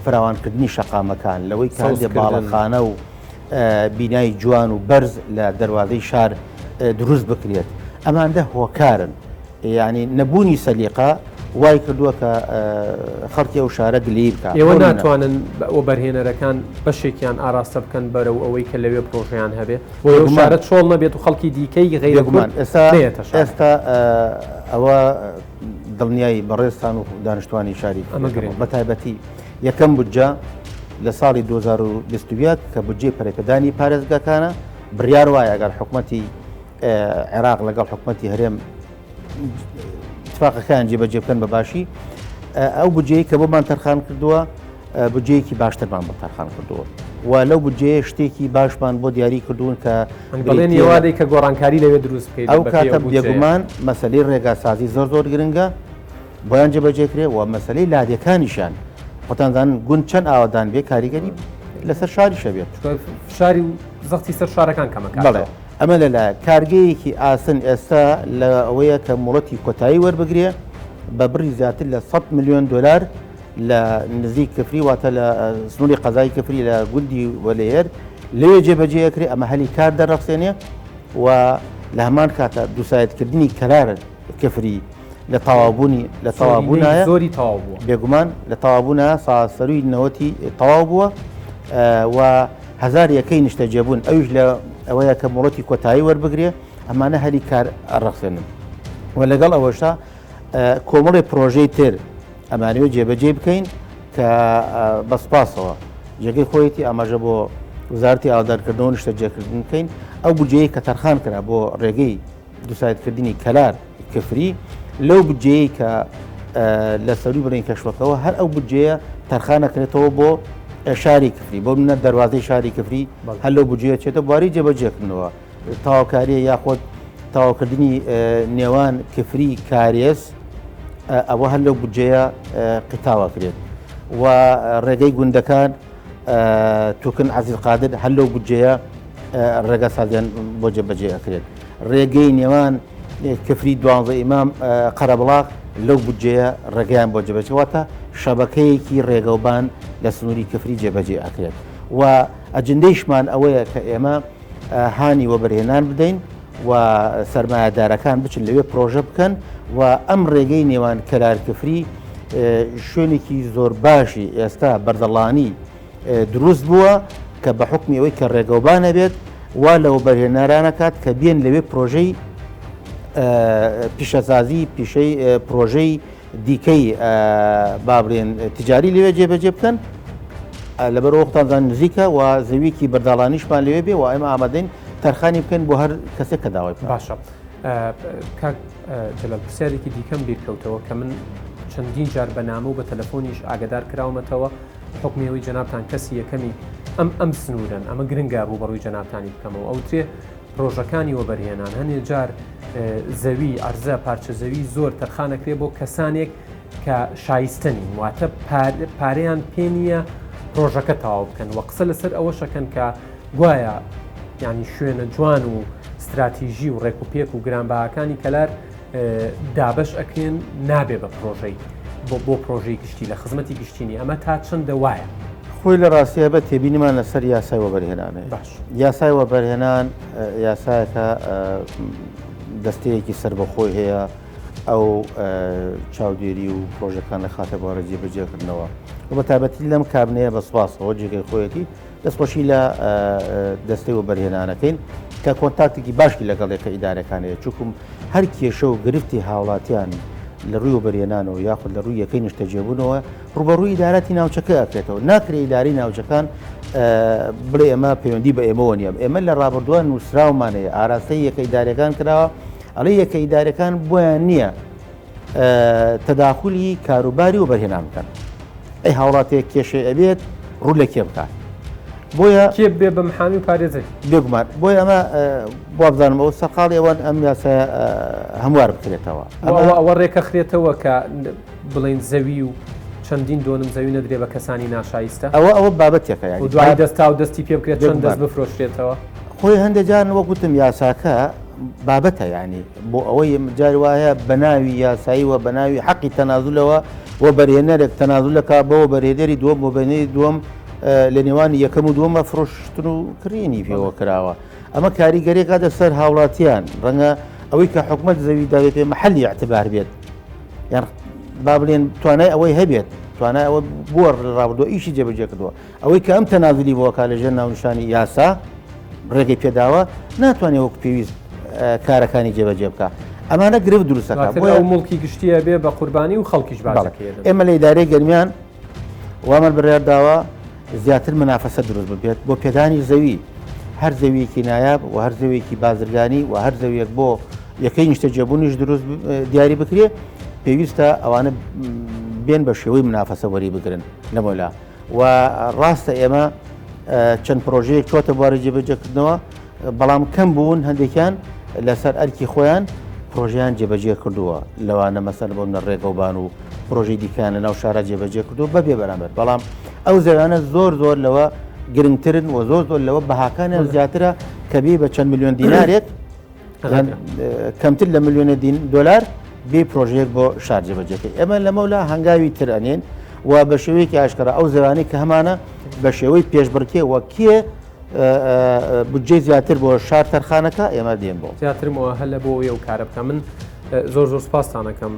فراوانکردنی شەقامەکان لەوەی کاندێ باڵەخانە و بینای جوان و بەرز لە دەروازەی شار دروست بکرێت ئەماندە هۆکارن یعنی نەبوونی سەلیقە وای کردووە کە خەڵکی ئەو شارە گلەیی بکات. ئێوە ناتوانن وەبەرهێنەرەکان بەشێکیان ئاراستە بکەن بەرەو ئەوەی کە لەوێ پرۆژەیان هەبێ بۆ ئەو شارە چۆڵ نەبێت و خەڵکی دیکەی غەیرە کورد نەیەتە شار. ئێستا ئەوە دڵنیایی بەڕێزتان و دانیشتوانی شاری ئەمە گرنگە. بە تایبەتی یەکەم بودجە لە ساڵی 2021 کە بودجەی پەرەپێدانی پارێزگاکانە بڕیار وایە ئەگەر حکومەتی عێراق لەگەڵ حکومەتی هەرێم اتفاقەکان جێبەجێ بکەن بە باشی ئەو بودجەیە کە بۆمان تەرخان کردووە بودجەیەکی باشترمان بۆ تەرخان کردووە و لەو بودجەیە شتێکی باشمان بۆ دیاری کردوون کە بەڵێنی وادەی کە گۆڕانکاری لەوێ دروست بکەیت ئەو کاتە بێگومان مەسەلەی ڕێگاسازی زۆر زۆر گرنگە بۆیان جێبەجێ کرێ و مەسەلەی لادێکانیشیان خۆتان زانن گوند چەند ئاوەدان بێ کاریگەری لەسەر شاریشە بێت فشاری و زەختی سەر شارەکان کەمەکاتەوە. بەڵێ ئەمە لەلایەک کارگەیەکی ئاسن ئێستا لە ئەوەیە کە مۆڵەتی کۆتایی وەربگرێ بە بڕی زیاتر لە 100 ملیۆن دلار لە نزیک کفری واتە لە سنووری قەزای کفری لە گوندی وەلێر لەوێ جێبەجێ ئەکرێ ئەمە هەلی کار دەڕەخسێنێ و لە هەمان کاتە دووسایەتکردنی کەلار کفری لە تەواوبوونی لە تەواوبوونایە زۆری تەواو بووە بێگومان لە تەواوبوونە سا سەروی نەوەتی تەواو بووە و هەزار یەکەی نیشتەجێبوون ئەویش لە ئەوەیە کە مۆڵەتی کۆتایی وەربگرێ ئەمانە هەلی کار ئەڕەخسێنن و لەگەڵ ئەوەشا کۆمەڵی پرۆژەی تر ئەمانەوێت جێبەجێ بکەین کە بە سپاسەوە جێگەی خۆیەتی ئاماژە بۆ وزارتی ئاودارکردنەوە نیشتەجێکردن بکەین ئەو بودجەیە کە تەرخان کرا بۆ ڕێگەی دوسایدکردنی کەلار کفری لەو بودجەیە کە لە سەروی بڵین کەشوەکەەوە هەر ئەو بودجەیە تەرخانەکرێتەوە بۆ شاری کفری بۆ منە دەواازەی شاری کفری هەر لەو بودجەیە چێتە بواری جێبەجێکردنەوە تەواوکاریە یاخود تەواوکردنی نێوان کفری کارێز ئەوە هەر لەو بودجەیە قیتاوە کرێت و ڕێگەی گوندەکان توکن عزیز قادر هەر لەو بودجەیە ڕێگا سازیان بۆ جێبەجێ ئەکرێت ڕێگەی نێوان کفری دوانزە ئیمام قەرەبڵاغ لەو بودجەیە ڕێگەیان بۆ جێبەجێ واتە شەبەکەیەکی ڕێگەوبان لە سنووری کفری جێبەجێ ئەکرێت و ئەجندەیشمان ئەوەیە کە ئێمە هانی وەبەرهێنان بدەین و سەرمایەدارەکان بچن لەوێ پرۆژە بکەن و ئەم ڕێگەی نێوان کەلار کفری شوێنێکی زۆر باشی ئێستا بەردەڵانی دروست بووە کە بە حکمی ئەوەی کە ڕێگەوبانە بێت وا لە وەبەرهێنەرانەکات کە بێن لەوێ پرۆژەی پیشەسازی پیشەی پرۆژەی دیکەی با بڵێن تجاری لەوێ جێبەجێ بکەن لەبەر وەختان زان نزیکە و زەویکی بەرداڵانیشمان لەوێ بێ و ئێمە ئامادەین تەرخانی بکەین بۆ هەر کەسێک کە داوای بکات. باشە کاک جەلال پرسیارێکی دیکەم بیرکەوتەوە کە من چەندین جار بە نامە و بە تەلەفۆنیش ئاگدار کراومەتەوە حکمی ئەوەی جەنابتان کەسی یەکەمی ئەم ئەم سنوورن ئەمە گرنگە ڕووبەڕووی جەنابتانی بکەمەوە ئەوترێ پرۆژەکانی وەبەرهێنان هەنێ جار زەوی ئەرزە پارچە زەوی زۆر تەرخانەکرێ بۆ کەسانێک کە شایستە نین واتە پارەیان پێ نییە پرۆژەکە تەواو بکەن و قسە لەسەر ئەوەشەکەن کە گوایە ینی شوێنە جوان و ستراتیژی و ڕێک و پێک و گرانبەهاکانی کەلار دابەش ئەکرێن نابێ بە پرۆژەی بۆ پرۆژەی گشتی لە خزمەتی گشتینی ئەمە تا چەندە وایە؟ خۆی لە ڕاستیە بە تێبینیمان لەسەر یاسای وەبەرهێنان هەیە. باش. یاسای وەبەرهێنان یاسایەکە دەستەیەکی سەربەخۆی هەیە ئەو چاودێری و پرۆژەکان لە خاتە بوارە جێبەجێکردنەوە و بە تایبەتی لەم کابنەیە بە سوپاسەوە جێگەی خۆیەتی دەستخۆشی لە دەستەی وەبەرهێنانەکەین کە کۆنتاکتێکی باشی لەگەڵ یەکە ئیدارەکان هەیە چونکم هەر کێشە و گرفتی هاوڵاتیان لە ڕووی وەبەرهێنانەوە یاخود لە ڕووی یەکەی نیشتەجێبوونەوە ڕووبەڕووی ئیداراتی ناوچەکە ئەکرێتەوە ناکرێ ئیداری ناوچەکان بڵێ ئێمە پەیوەندی بە ئێمەوە نییە ئێمە لە ڕابردووە نووسراومان هەیە ئاراستەی یەکە ئیدارەکان کراوە ئەڵێ یەکە ئیدارەکان بۆیان نییە تەداخولی کاروباری وەبەرهێنان بکەن ئەی هاوڵاتێک کێشەی ئەبێت ڕوو لە کێ بکات بۆیە کێ بێ بە محامی و پارێزەری بێگومان بۆیە ئەمە وابزانم ئەوە سەرقاڵی ئەوان ئەم یاسایە هەموار بکرێتەوە ئەوە ئەوە ڕێکەخرێتەوە کە بڵێن زەوی و چەندین دۆنم زەوی نەدرێ بە کەسانی ناشایستە ئەوە ئەوە بابەتێکە یانی دوای دەستا و دەستی پێ بکرێت چەند دەست بفرۆشرێتەوە خۆی هەندێک جار وەک وتم یاساکە بابەتە یانی بۆ ئەوەی جار وایە بە ناوی یاسایی و بە ناوی حەقی تەنازولەوە و بەرهێنەرێک تەنازولەکە بۆ بەرهێنەری دووەم بۆ بەرهێنەری دووەم لە نێوانی یەکەم و دووەمە فرۆشتن و کڕینی پێوە کراوە ئەمە کاریگەریەکە دەسەر هاوڵاتیان ڕەنگە ئەوەی کە حکومت زەوی داوێت پێ محلی اعتبار بێت یان با بڵێن توانای ئەوەی هەبێت توانای ئەوە بووە ڕابردووە ئیشی جێبەجێ کردووە ئەوەی کە ئەم تەنازلی بۆکە لەژێر ناونیشانی یاسا ڕێگەی پێداوە ناتوانێت وەک پێویست کارەکانی جێبەجێ بکە ئەمانە گرفت دروستەکە بۆ ئەو موڵکی گشتیە بێ بە قوربانی و خەڵکیش باجەکەی ئێمە لە ئیدارەی گەرمیان وامان بڕیار داوە زیاتر منافەسە دروست ببێت بۆ پێدانی زەوی هەر زەویەکی نایاب و هەر زەویەکی بازرگانی و هەر زەویەک بۆ یەکەی نیشتەجێبوونیش دروست دیاری بکرێ پێویستە ئەوانە بێن بە شێوەی منافەسە وەری بگرن لەمەلا و ڕاستە ئێمە چەند پرۆژەیەک چۆتە بواری جێبەجێکردنەوە بەڵام کەم بوون هەندێکیان لەسەر ئەرکی خۆیان پرۆژیان جێبەجێ کردووە لەوانە مەسەر بۆ منە ڕێگەوبان و پرۆژەی دیکان لە ناو شارە جێبەجێ کردو بەبێ بەرامبەر بەڵام ئەو زەویانە زۆر زۆر لەوە گرنگترن و زۆر زۆر لەوە بەهاکانیان زیاترە کە بێ بە چەند ملیۆن دینارێک کەمتر لە ملیۆنە دین دۆلار بێ پرۆژەیەک بۆ شار جێبەجێکەی ئێمە لەمەولا هەنگاوی تر ئەنێن و بە شێوەیەکی ئاشکرا ئەو زەویانەی کە هەمانە بە شێوەی پێشبڕکێ وە کێ بودجەی زیاتر بۆ شار تەرخانەکە ئێمە دێن بۆ زیاتر مؤهلە بۆ ئەو کارە بکە من زۆر زۆر سپاستانەکەم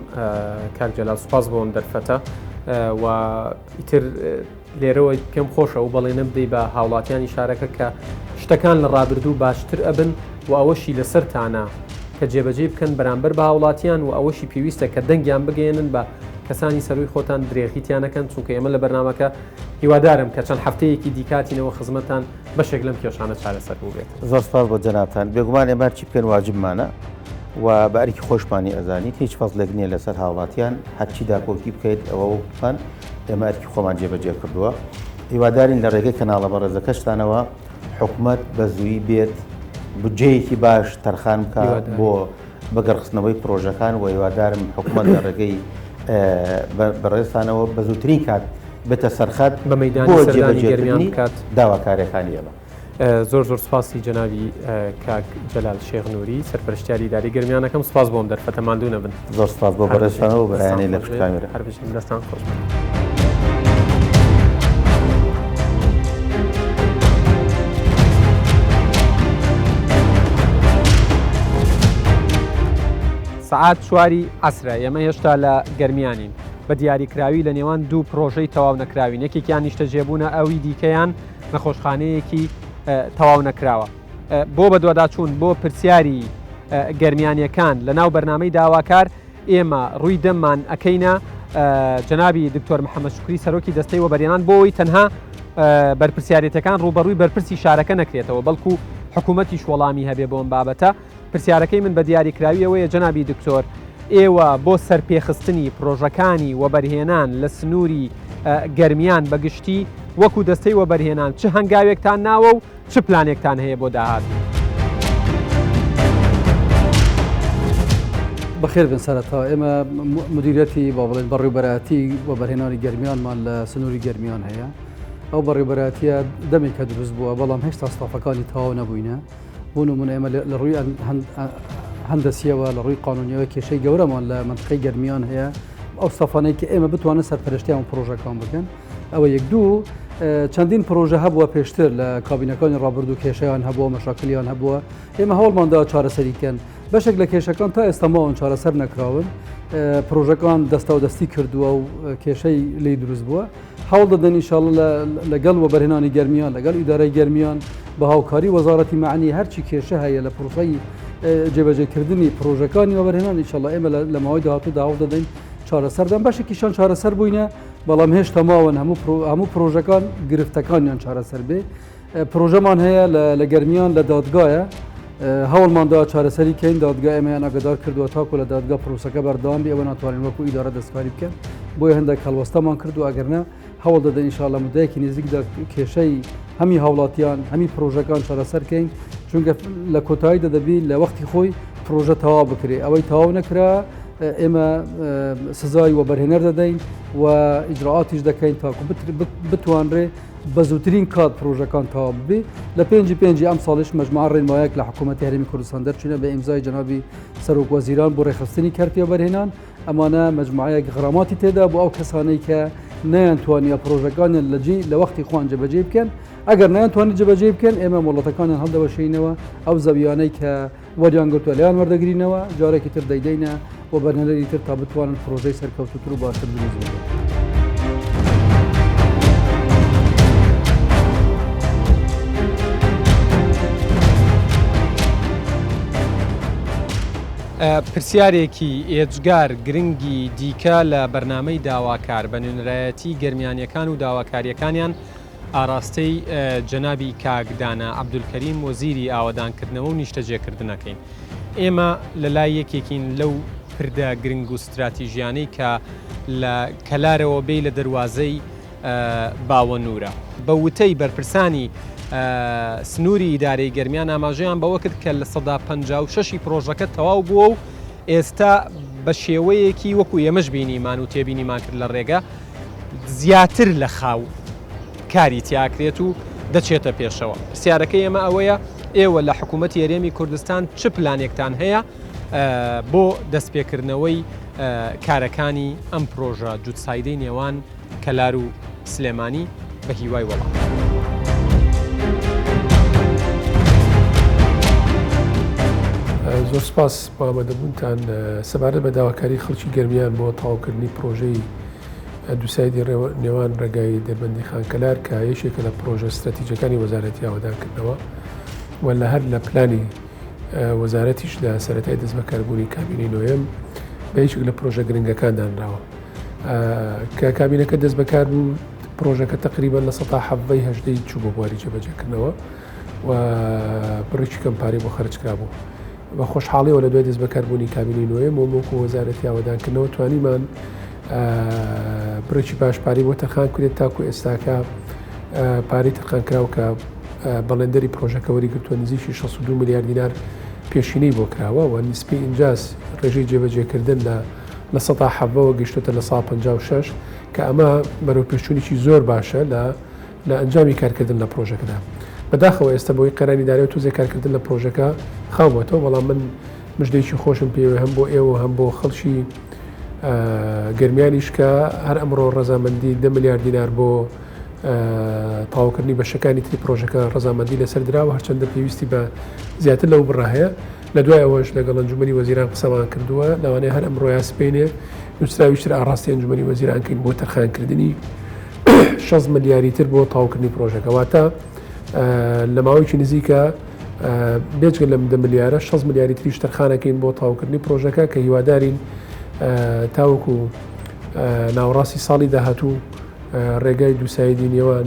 کاک جەلال سپاس بۆم دەرفەتە و ئیتر لێرەوە پێم خۆشە ئەو بەڵێنە بدەی بە هاوڵاتیانی شارەکە کە شتەکان لە ڕابردوو باشتر ئەبن و ئەوەشی لەسەرتانە کە جێبەجێی بکەن بەرامبەر بە هاوڵاتیان و ئەوەشی پێویستە کە دەنگیان بگەیەنن بە کەسانی سەروی خۆتان درێغی تیا نەکەن چونکە ئێمە لە بەرنامەکە هیوادارم کە چەند هەفتەیەکی دیکاتینەوە خزمەتتان بەشێک لەم کێشانە چارەسەر بووبێت. زۆر سپاس بۆ جەنابتان. بێگومان ئێمە هەرچی بکەین واجبمانە و بە ئەرکی خۆشمانی ئەزانیت هیچ فەزڵێک نییە لەسەر هاوڵاتیان هەرچی داکۆکی بکەیت ئەوە وەکوتان ئێمە ئەرکی خۆمان جێبەجێ کردووە. هیوادارین لە ڕێگەی کەناڵە بەڕێزەکەشتانەوە حکومەت بە زوویی بێت بودجەیەکی باش تەرخان بکا بۆ بەگەڕخستنەوەی پرۆژەکان و هیوادارم حکومەت لە ڕێگەی بەڕێزتانەوە بە زووترین کات بێتە سەرخەت بە مەیدانی بۆ سەردانی گەرمیان جێبەجێکردنی بکات. داواکارییەکانی ئێمە. زۆر زۆر سوپاسی جەنابی کاک جەلال شێخ نوری سەرپەرشتیاری ئیدارەی گەرمیان ئەکەم سوپاس بۆ ئەم دەرفەتە ماندوو نەبن. زۆر سوپاس بۆ هەر بژین بەڕێزتانەوە و دەستان برایانەی لە خۆش پشت بێت کامێرا. هەر بژین دەستان خۆش بێت. سەعات چواری عەسرە ئێمە هێشتا لە گەرمیانین بە دیاریکراوی لە نێوان دوو پرۆژەی تەواو نەکراوین یەکێکیان نیشتەجێبوونە ئەوی دیکەیان نەخۆشخانەیەکی تەواو نەکراوە. بۆ بەدواداچوون بۆ پرسیاری گەرمیانیەکان لە ناو بەرنامەی داواکار ئێمە ڕووی دەممان ئەکەینە جەنابی دکتۆر محەممەد شوکری سەرۆکی دەستەی وەبەرهێنان بۆ ئەوەی تەنها بەرپرسیارێتەکان ڕووبەڕووی بەرپرسی شارەکە نەکرێتەوە بەڵکو حکوومەتیش وەڵامی هەبێ بۆ ئەم بابەتە پرسیارەکەی من بە دیاریکراوی ئەوەیە جەنابی دکتۆر ئێوە بۆ سەرپێخستنی پرۆژەکانی وەبەرهێنان لە سنووری گەرمیان بە گشتی وەکو دەستەی وەبەرهێنان چ هەنگاوێکتان ناوە و چ پلانێکتان هەیە بۆ داهاتوو؟ بەخێر بن سەرەتا ئێمە مدیرەتی با بڵێن بەڕێوبەرایەتی وەبەرهێنانی گەرمیانمان لە سنووری گەرمیان هەیە ئەو بەڕێوبەرایەتیە دەمێکە دروست بووە بەڵام هێشتا ستافەکانی تەواو نەبووینە بۆ نمونە ئێمە لە ڕووی هەندەسیەوە لە ڕووی قانونیەوە کێشەی گەورەمان لە منطقەی گەرمیان هەیە ئەو ستافانەی کە ئێمە بتوانن سەرپەرشتی ئەم پرۆژەکان بکەن ئەوە یەک دوو چەندین پرۆژە هەبووە پێشتر لە کابینەکانی ڕابردوو کێشەیان هەبووە مەشاکلیان هەبووە ئێمە هەوڵماندا چارەسەری کەن بەشێک لە کێشەکان تا ئێستا ماون چارەسەر نەکراون پرۆژەکان دەستا و دەستی کردووە و کێشەی لی دروست بووە هەوڵ دەدەن ئینشاڵڵا لەگەڵ وەبەرهێنانی گەرمیان لەگەڵ ئیدارەی گەرمیان بە هاوکاری وەزارەتی مەعنی هەرچی کێشە هەیە لە پرۆسەی جێبەجێکردنی پرۆژەکانی وەبەرهێنان ئینشاڵڵا ئێمە لە ماوەی داهاتوودا هەوڵ دەدەین چارەسەر دەن بەشێکیشان چارەسەر بووینە بەڵام هێشتا ماون هەموو پرۆژەکان گرفتەکانیان چارەسەر بێ پرۆژەمان هەیە لە گەرمیان لە دادگایە هەوڵماندا چارەسەری کەین دادگا ئێمەیان ئاگدار کردووە تاکو لە دادگا پرۆسەکە بەردەوام بێ ئەوە ناتوانین وەکو ئیدارە دەستکاری بکەن بۆیە هەندێک هەڵوەستەمان کردو ئەگەرنا هەوڵ دەدەین ئینشاءاللە مدەیەکی نزیکدا کێشەی هەمی هاوڵاتیان هەمی پرۆژەکان چارەسەر کەین چونکە لە کۆتاییدا دەبی لە وەختی خۆی پرۆژە تەواو بکرێ ئەوەی تەواو نەکرا ئێمە سزای وەبەرهێنەر دەدەین و ئیجرائاتیش دەکەین تاکو بتوانرێ بە زووترین کات پرۆژەکان تەواو ببێ لە پێنجی پێنجی ئەم ساڵیش مەجموعە ڕێنمایەک لە حکوومەتی هەرێمی کوردستان دەرچوونە بە ئیمزای جەنابی سەرۆک وەزیران بۆ ڕێکخستنی کەرتی وەبەرهێنان ئەمانە مەجموعەیەک غراماتی تێدا بۆ ئەو کەسانەی کە نەیانتوانیە پرۆژەکانیان لە جێ لە وەختی خۆیان جێبەجێ بکەن ئەگەر نەیانتوانی جێبەجێ بکەن ئێمە مۆڵەتەکانیان هەڵدەوەشێینەوە ئەو زەویانەی کە وەریان گرتووە لێیان وەردەگرینەوە جارێکی تر دەیدەینە وەبەرهێنەری تر تا بتوانن پرۆژەی سەرکەوتووتر و باشتر دروست بکەن. پرسیارێکی ئێجگار گرنگی دیکە لە بەرنامەی داواکار بە نوێنەرایەتی گەرمیانیەکان و داواکاریەکانیان ئاراستەی جەنابی کاک دانا عەبدولکەریم وەزیری ئاوەدانکردنەوە و نیشتەجێکردنەکەین. ئێمە لە لای یەکێکین لەو پردە گرنگ و ستراتیژیانەی کە لە کەلارەوە بێی لە دەروازەی باوەنوورە. بە وتەی بەرپرسانی سنووری ئیدارەی گەرمیان ئاماژەیان بەوە کرد کە 56% ی پرۆژەکە تەواو بووە و ئێستا بە شێوەیەکی وەکو ئێمەش بینیمان و تێبینیمان کرد لە ڕێگە زیاتر لە خاو کاری تیاکرێت و دەچێتە پێشەوە. پرسیارەکەی ئێمە ئەوەیە ئێوە لە حکوومەتی هەرێمی کوردستان چ پلانێکتان هەیە بۆ دەستپێکردنەوەی کارەکانی ئەم پرۆژە جووتسایدەی نێوان کەلار و سلێمانی بە هیوای وەڵام. زۆر سپاس بۆ ئامادەبوونتان. سەبارەت بە داواکاری خەڵکی گەرمیان بۆ تەواوکردنی پرۆژەی دووسایدی نێوان ڕێگای دەربەندیخان کەلار کە یەکێکە لە پرۆژە ستراتیجەکانی وەزارەتی ئاوەدانکردنەوە و لە هەر لە پلانی وەزارەتیش لە سەرەتای دەستبەکاربوونی کابینەی نۆیەم بە یەکێک لە پرۆژە گرنگەکان دانراوە. کە کابینەکە دەست بەکار بوو پرۆژەکە تقریبا لە سەتا حەڤەی هەژدەی چوو بۆ بواری جێبەجێکردنەوە و بڕێکی کەم پارەی بۆ خەرج کرابوو. بە خۆشحاڵیەوە لە دوای دەست بەکاربوونی کابینەی نۆیەم و وەکو وەزارەتی ئاوەدانکردنەوە توانیمان بڕێکی باش پارەی بۆ تەرخان کرێت تاکو ئێستاکە پارەی تەرخانکراو کە بەڵێندەری پرۆژەکە وەریگرتووە نزیکی 62 ملیار دینار پێشینەی بۆ کراوە و نسبەی ئینجاز ڕێژەی جێبەجێکردن لە 17% ەوە گەیشتۆتە 56% کە ئەمە بەرەوپێشچوونێکی زۆر باشە لە لە ئەنجامی کارکردن لە پرۆژەکەدا. بەداخەوە ئێستا بەهۆی قەیرانی دارایی و تۆزێک کارکردن لە پرۆژەکە خاو بۆتەوە، بەڵام من مژدەیەکی خۆشم پێوە هەم بۆ ئێوە و هەم بۆ خەڵکی گەرمیانیش کە هەر ئەمڕۆ ڕەزامەندی دە ملیار دینار بۆ تەواوکردنی بەشەکانی تری پرۆژەکە ڕەزامەندی لەسەر دراوە، هەرچەندە پێویستی بە زیاتر لەو بڕە هەیە. لە دوای ئەوەش لەگەڵ ئەنجومەنی وەزیران قسەمان کردووە، لەوانەیە هەر ئەمڕۆ یا سبەینێ نووسراویش تر ئاڕاستەی ئەنجومەنی وەزیران کەین بۆ تەرخانکردنی 6 ملیاری تر بۆ تەواوکردنی پرۆژەکە. واتە لە ماوەیەکی نزیکە بێجگە لەم دە ملیارە 6 ملیاری تریش تەرخانەکەین بۆ تەواوکردنی پرۆژەکە کە هیوادارین تاوەکو ناوەڕاستی ساڵی داهاتوو ڕێگای دووسایدی نێوان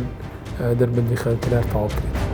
دەربەندیخان کەلار تەواو بکرێت.